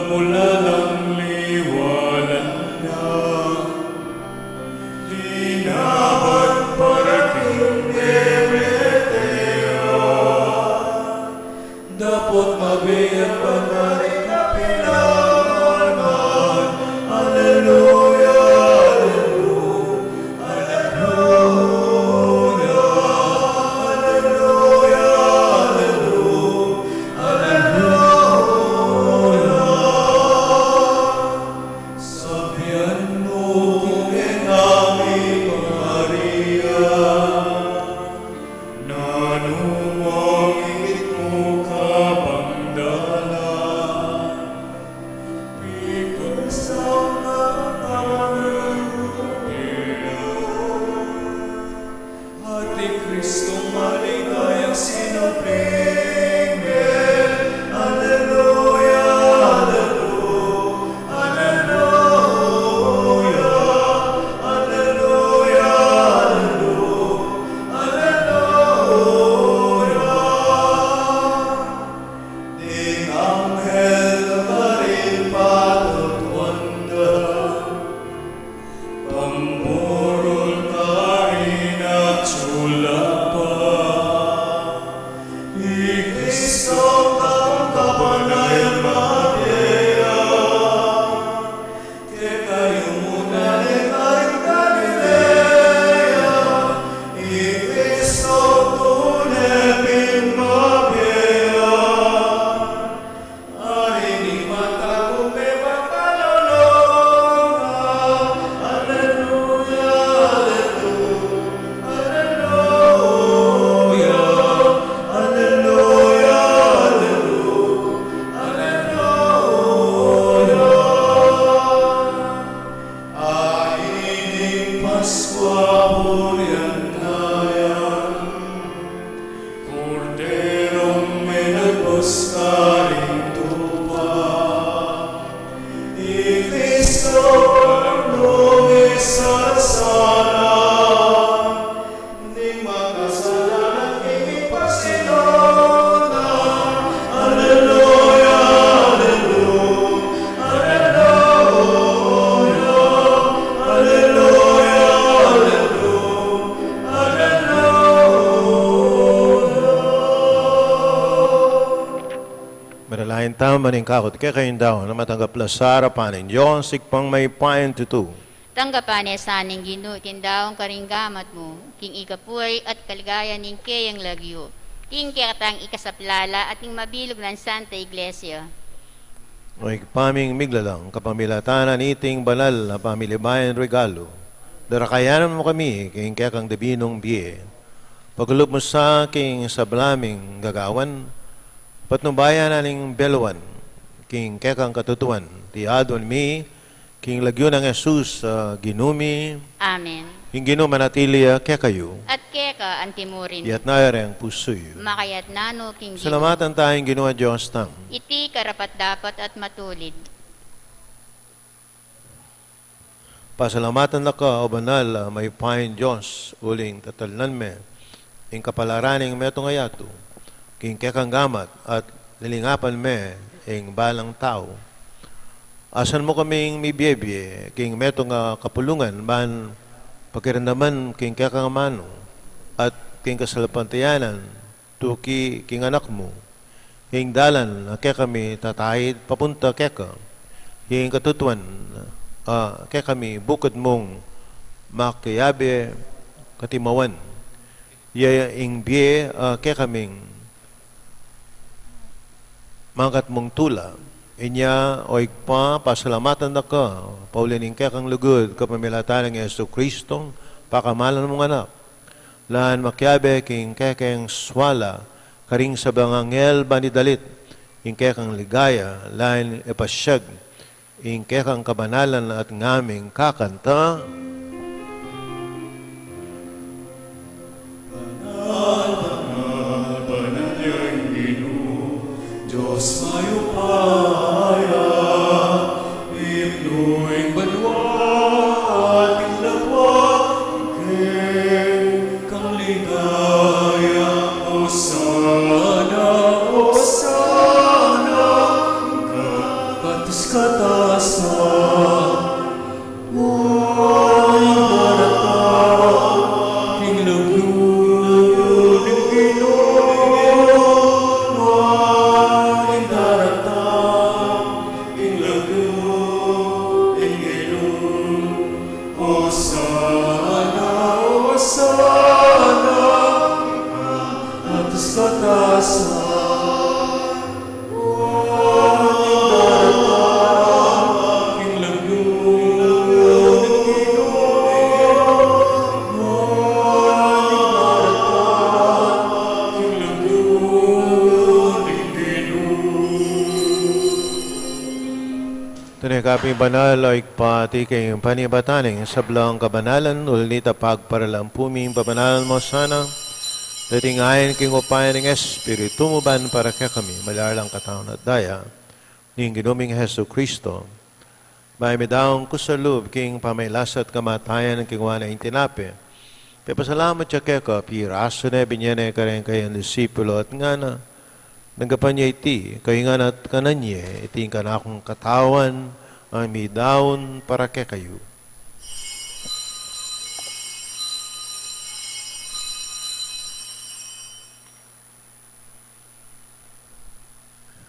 Mula lang liwalan na, dinapat para king Demeter. Dapot mabiag pagari kapilangan. Alleluia, alleluia, alleluia, alleluia, alleluia, alleluia. Sabian mu kung e kami parian, nanu mang ikit mu kapangdalan, pikun sa At i Kristong maligayang sinapling mi. Alleluia, alleluia, alleluia, alleluia, alleluia. Ding anghel karin patutuan da, pamburul karin atsu la pa. I Kristo kapanayan mabie ya, kekayu mu na ning karing Galilea, i Kristo tune pin mabie ya. Ari ning matagumpay pagkalulungan. Alleluia, alleluia, alleluia, alleluia, alleluia, alleluia. Ari ning Paskua burian na yan. Korderong menebus karing tupa. I Kristo ang dumisasala, ning makasalanan king ipasinunan. Alleluia, alleluia, alleluia, alleluia, alleluia. Alleluia. Manalangin tamu. Ning kakut kekayung daun a matanggap la sa arapan ning Dios, Ibpang mayupayang tutu. Tanggapan ne sa ning Ginu iting daun karing gamat mu, king ikapuay at kaligayan ning keyang lagyu, king kekatang ikasaplala at ning mabilug nang Santa Iglesia. O Ibpa ming miglalang, kapamilatan na niting banal a pamilibayang regalu, darakayanan mu kami king kekang dibinung bie. Pakalub mu sa king sabla ming gagawan, patnubayan na ning beluan king kekang katutuan, iti aduan mi king lagyu nang Jesus a Ginu mi. Amen. Ing Ginu manatili ya kekayu. At keka antimurin. Iyatas yu reng pusu yu. Makayatas na no king Ginu. Salamatan taya ing Ginu a Dios tang. Iti karapat-dapat at matulid. Pasalamatan da ka, o banal a mayupayang Dios, uling tatalnan me ing kapalaran ning metung a yatu king kekang gamat at lilingapan me ing balang tau. Asan mu kaming mibiebie king metung a kapulungan ban pakiramdaman king kekang amanu at king kasalpantayanan tuki king Anak mu, ing dalan a kekami tataid papunta keka, ing katutuan a kekami bukud mung makiabe katimawan, ya ing bie a kekaming mangkat mung tula. Inya, o Ibpa, pasalamatan da ka, pauli ning kekang lugud, kapamilatan nang Jesu Kristo, pakamalan mung Anak. Lan makiabe king kekeng suala karing sablang anghel ban idalit ing kekang ligaya, lan ipasiag ing kekang kabanalan at ngaming kakanta. Banal, banal, banal ya ing Ginu, Dios mayupaya, mipnu ing banua at ing lapwang kekang ligaya. Osana, Osana, ka- Katasan, nuan ing daratang king lagyu ning Ginu, nuan ing daratang king lagyu ning Ginu. Osana, Osana, atas katasan. Tune ka pin banal, o Ibpa, atiu king panibatan ning sablang kabanalan, uli na nita pagparalan pu mi, pabanalan mu sana, dating ayan king upaya ning Espiritu mu, ban para kekami maging alang katawan at daya ning Ginu ming Jesucristo. Bayu mi daun kusa lub king pamagkasakit at kamatayan, kinua ne ing tinape, pepasalamat ya keka, pirasu ne, binye ne kareng kayang disipulo at ngana: Tanggapan ye iti kayu ngan at kanan ye, iti ing kanakung katawan a midaun para kekayu.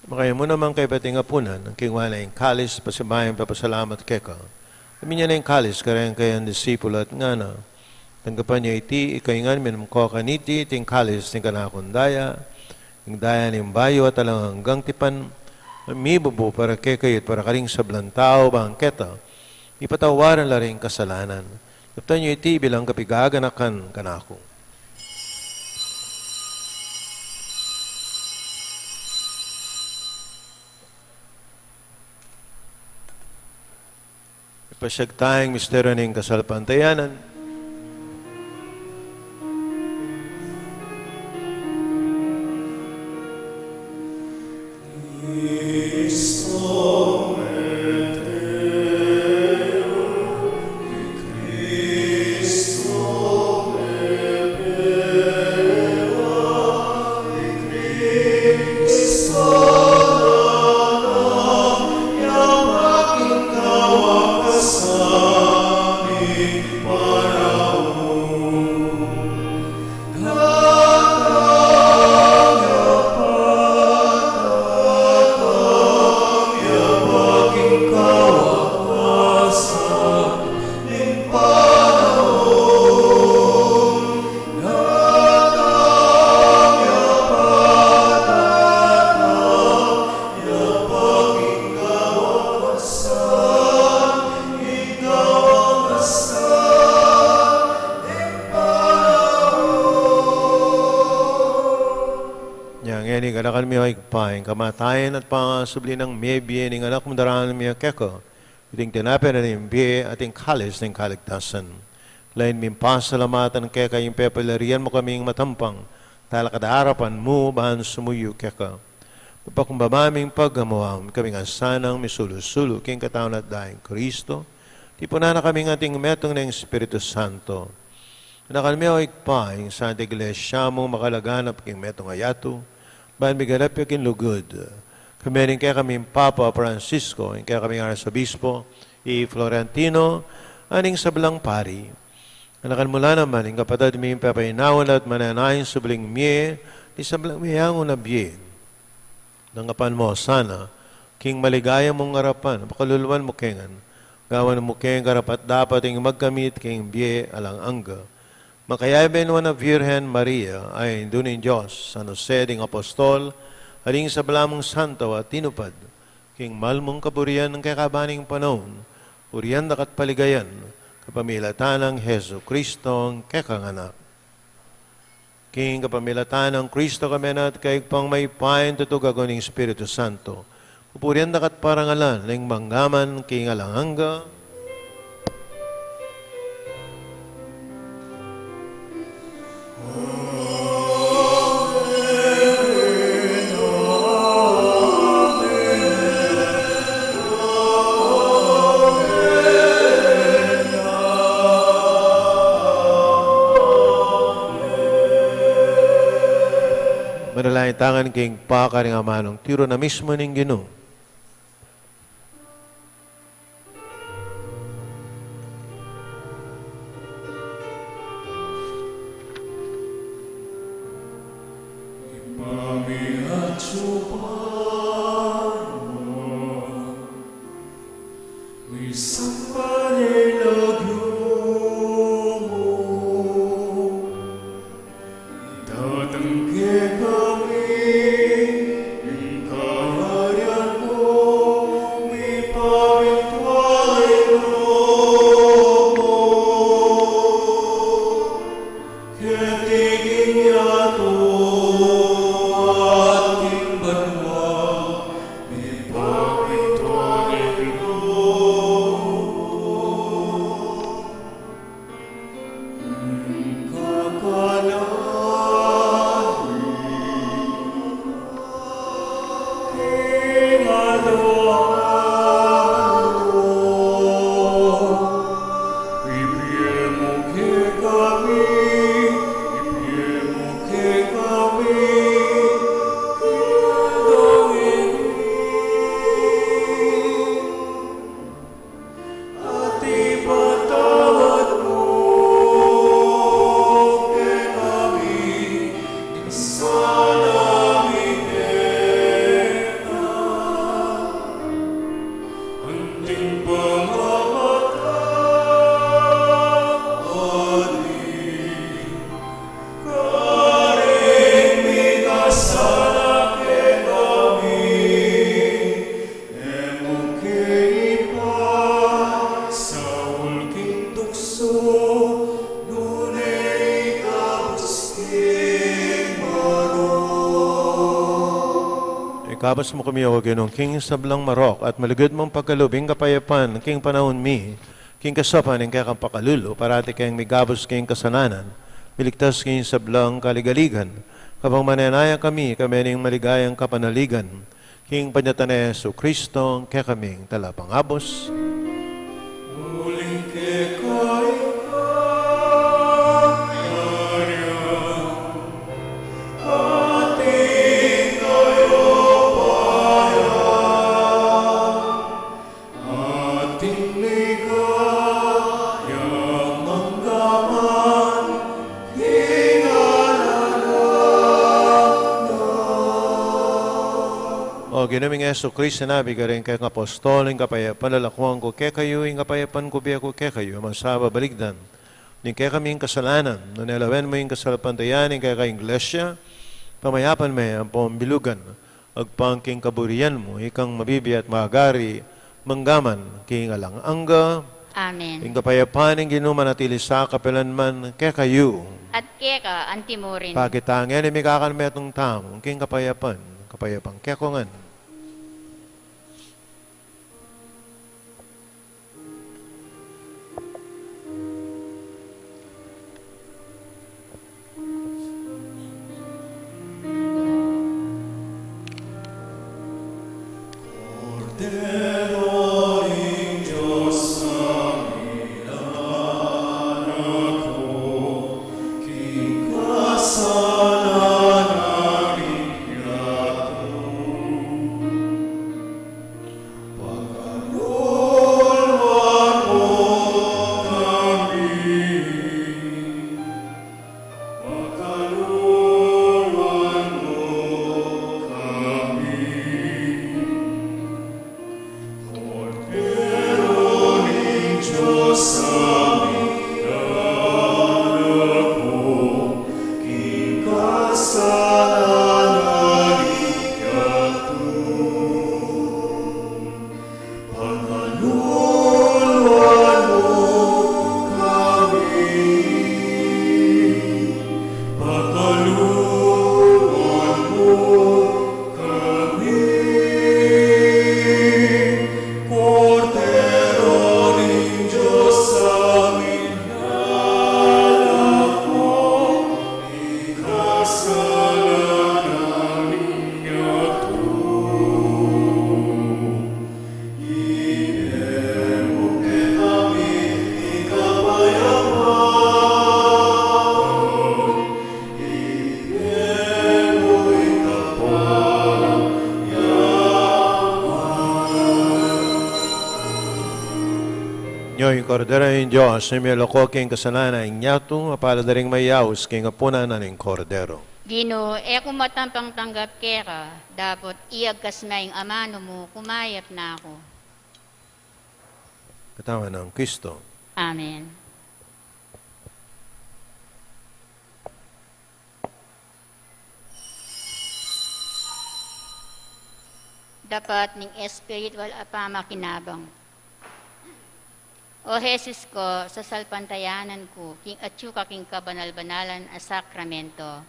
Makayamu naman kayu pati ing apunan, kinua ne ing kalis, pasibayu pepasalamat keka, binye ne ing kalis kareng kayang disipulo at ngana: Tanggapan ye iti kayu ngan, minum ko kaniti, iti ing kalis ning kanakung daya, ing daya ning bayu at alang anggang tipan, mibubu para kekayu at para karing sablang tau, ban keta mipatawad la ring kasalanan. Daptan ye iti bilang kapaganakan kanaku. Ipasyag taya ing misteryu ning kasalpantayanan. Nya ngeni, ganakan mi, o Ibpa, ing kamatayan at pangasubli nang mebie ning Anak mung daraun mi keka, iting tinape na ning bie at ing kalis ning kaligtasan. Lain ming pasalamatan keka ing pepaliwarian mu kaming matampang talakad king arapan mu ban sumuyu keka. Papakumbaba ming pagamuan, ikami ngan sanang misulu-sulu king katawan at daya nang Kristo, tipunan na kami ngan king metung ning Espiritu Santo. Ganakan mi, o Ibpa, ing Santa Iglesia mung makalaganap king metung a yatu, ban miganap ya king lugud. Kami ning kekaming Papa Francisco, ing kekaming Arsobispo i Florentino, at ning sablang pari. Ganakan mu la naman ing kapatad ming pepainawa at mananaya king subling mie, ning sablang meangu na bie. Tanggapan mu la sana king maligaya mung arapan, pakaluluan mu ke ngan, gawan mu keng karapat-dapat ing magkamit king bie alang angga. Makayabe nung Nuan a Virgen Maria, a Indu ning Dios, San Jose ding Apostol, at ding sabla mung santo a tinupad king mal mung kaburian king kekaban ning panaun, purian da ka at paligayan, kapamilatan nang Jesucristo, ing kekang Anak. King kapamilatan nang Kristo, kambe na at kaybat ning Ibpa, tutu agung Espiritu Santo, pupurian da ka at parangalan, ning mangga man king alang angga. Manalangin tamu ngan king pakaring amanung tiru na mismu ning Ginu. Isang panilagyu mu, datang kekami ing kayarian mu, mipamintuan ing lub mu keti king yatu at king banua, mipamintuan ing lub mu. Ing kakanan mi king aldo-aldo ibie mu kekami, ibie mu kekami king aldo ngeni. At ipatawad mu kekami ing sala mi keka, anting pamamatawad mi karing mikasala kekami. E mu ke ipasaul king tuksu, nune ikabus king marok. Ikabus mu kami, O Ginu, king sablang marok, at malugud mung pakalub ing kapayapan king panaun mi, king kasaupan ning kekang pakalulu, parati keng migabus king kasalanan, miligtas king sablang kaligaligan, kabang manenaya kami, kami ning maligayang kapanaligan, king panyatang nang Jesucristo, kekaming Talapangabus. Uling keka ing kayarian, at ing kayupayan, atin ligaya mangga man king alang angga. O Ginu ming Jesucristo, sinabi mu karing kekang apostol, ing kapayapan lalakuan ku kekayu, ing kapayapan ku bie ku kekayu, e mu sa babaligdan ding kekaming kasalanan, nune lawen mu ing kasalpantayanan ning kekang Iglesia, pamayapan me ampong bilugan, agpang king kaburian mu, ikang mabibie at magari mangga man king alang angga. Amen. Ing kapayapan ning Ginu manatili sa kapilan man kekayu. At keka antimurin. Pakit tamu ngan ing mikakanmetung tamu king kapayapan, kapayapan kekongan. Kordero ning Dios, a milalako king kasalanan ning yatu. Pakaluluan mu kami. Pakaluluan mu kami. Kordero ning Dios, a milalako king kasalanan ning yatu. Pakaluluan mu kami. Pakaluluan mu kami. Kordero ning Dios, a milalako king kasalanan ning yatu. Ibie mu kekami ing kapayapan. Ibie mu ing kapayapan. Nyo ing Kordero ning Dios, a milalako king kasalanan ning yatu. Mapalad a ring mayaus king apunan na ning Kordero. Ginu, e ku matampang tanggap keka, dapot iyagkas me ing amanu mu, kumayap na ku. Katawan nang Kristo. Amen. Dapat ning espiritual a pamakinabang. O Jesus ko, sasalpantayanan ku king atyu ka king kabanal-banalan a sakramento.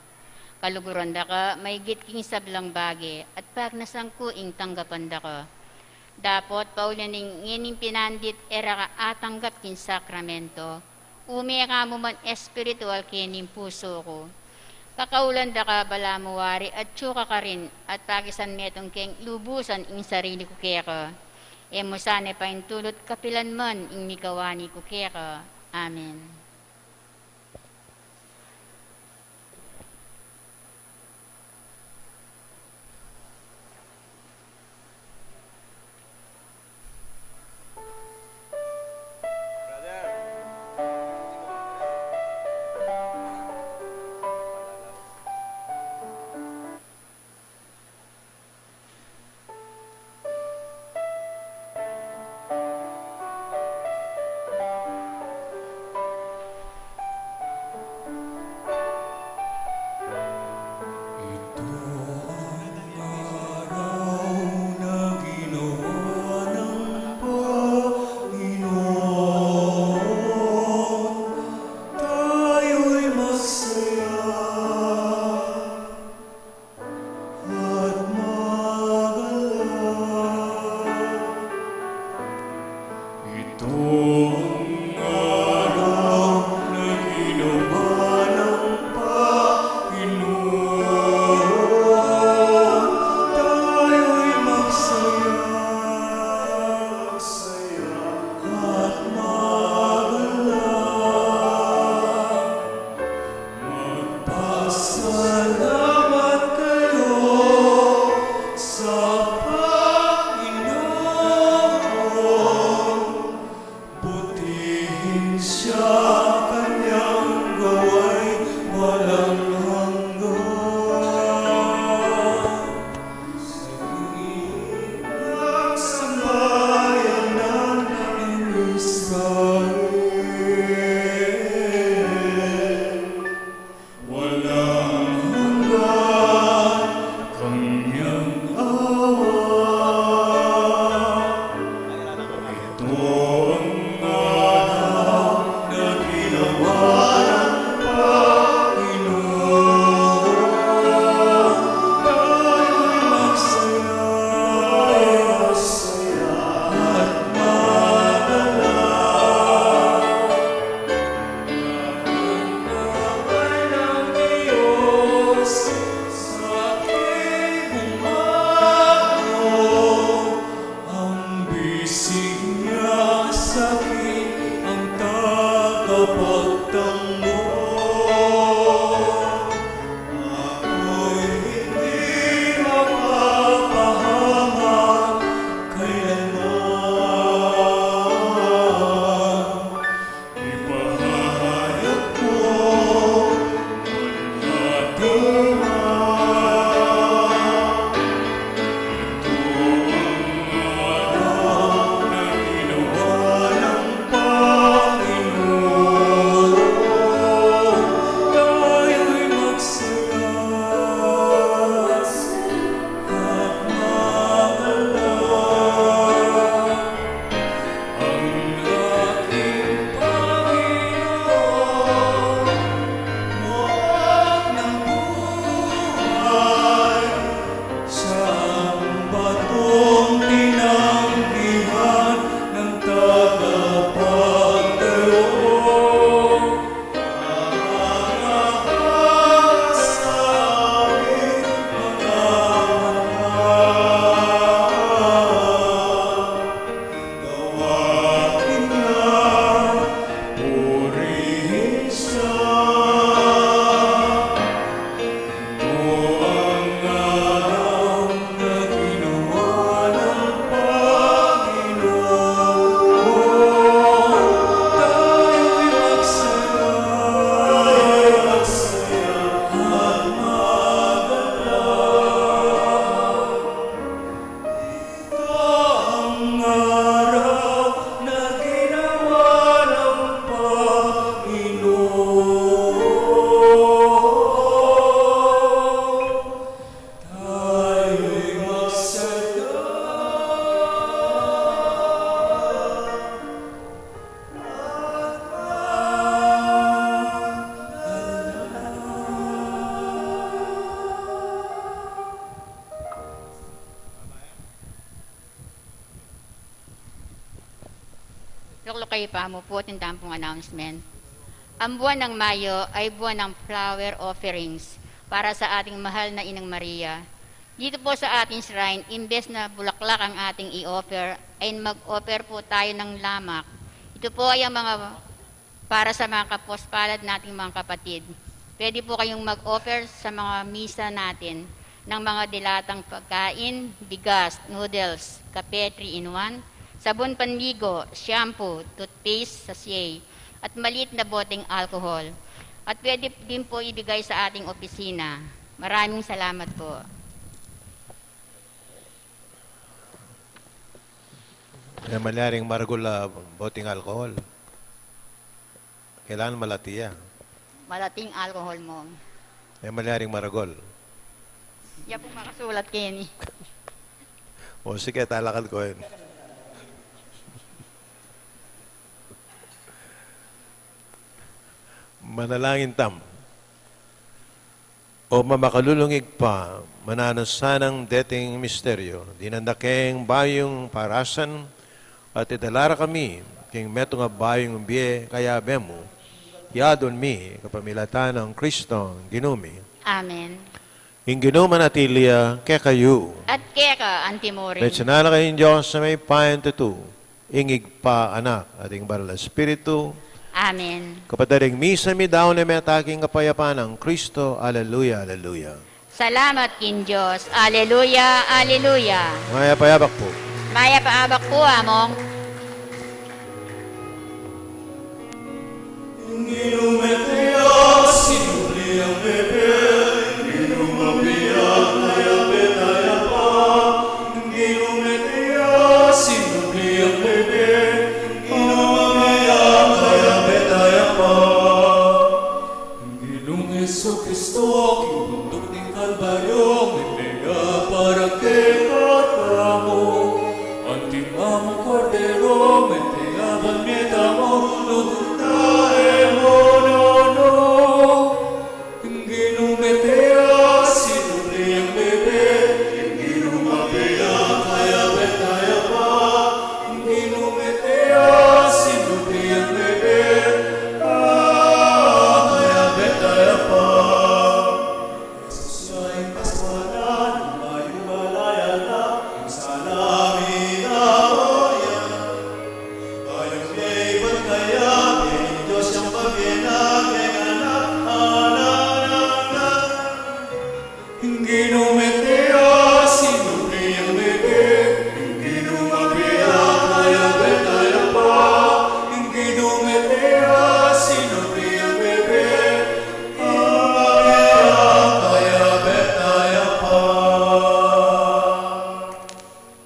Kaluguran da ka maigit king sablang bage, at pagnasan ku ing tanggapan da ka. Dapot pauli ning ngening pinandit e ra ka atanggap king sakramento, ume ka mu man espiritual kening pusu ku. Kakaulan da ka balamu wari atyu ka karin, at pakisan metung keng lubusan ing sarili ku keka. E mu sana paintulut kapilan man ing mikawani ku keka. Amen. Lukluk kayu pa mu pu atin tampung announcement. Ang buwan ng Mayo ay buwan ng flower offerings para sa ating mahal na Inang Maria. Dito po sa ating shrine, imbes na bulaklak ang ating i-offer, ay mag-offer po tayo ng lamak. Ito po ay ang mga para sa mga kapuspalad nating mga kapatid. Pwede po kayong mag-offer sa mga misa natin ng mga dilatang pagkain, bigas, noodles, kape, three-in-one, sabon panligo, shampoo, toothpaste, sachet, at maliit na boteng alcohol. At pwede din po ibigay sa ating opisina. Maraming salamat po. E malyaring maragul a boteng alcohol. Kailangan malati ya. Malating alcohol, Mong. E malyaring maragul. Ya pung makasulat keni. O sige, talakad ko yan. Manalangin tamu. O mamakalulung Ibpa, mananu sanang deting misteryo, dinan da keng bayung parasan, at idala ra kami king metung a bayung bie kayabe mu, adwan mi kapamilatan nang Kristong Ginu mi. Amen. Ing Ginu manatili ya kekayu. At keka antimurin. Metung na la kayung Dios a mayupayang tutu, ing Ibpa, Anak, at ing Banal a Espiritu. Amen. Kapatad, ing misa mi daun na meta king kapayapan nang Kristo. Aleluya, aleluya. Salamat king Dios. Aleluya, aleluya. Mayap a abak pu. Mayap a abak pu, Among. Ginu, mete ya, sinubli yang bebe, Ginu, mabie ya, kayabe taya pa. Ginu, mete ya, sinubli yang bebe, Ginu, mabie ya, kayabe taya pa. Ginung Jesucristo, king bunduk ning Kalbaryo, mete ya para kekatamu. Anting a Kordero, mete ya ban mie tamu, lugud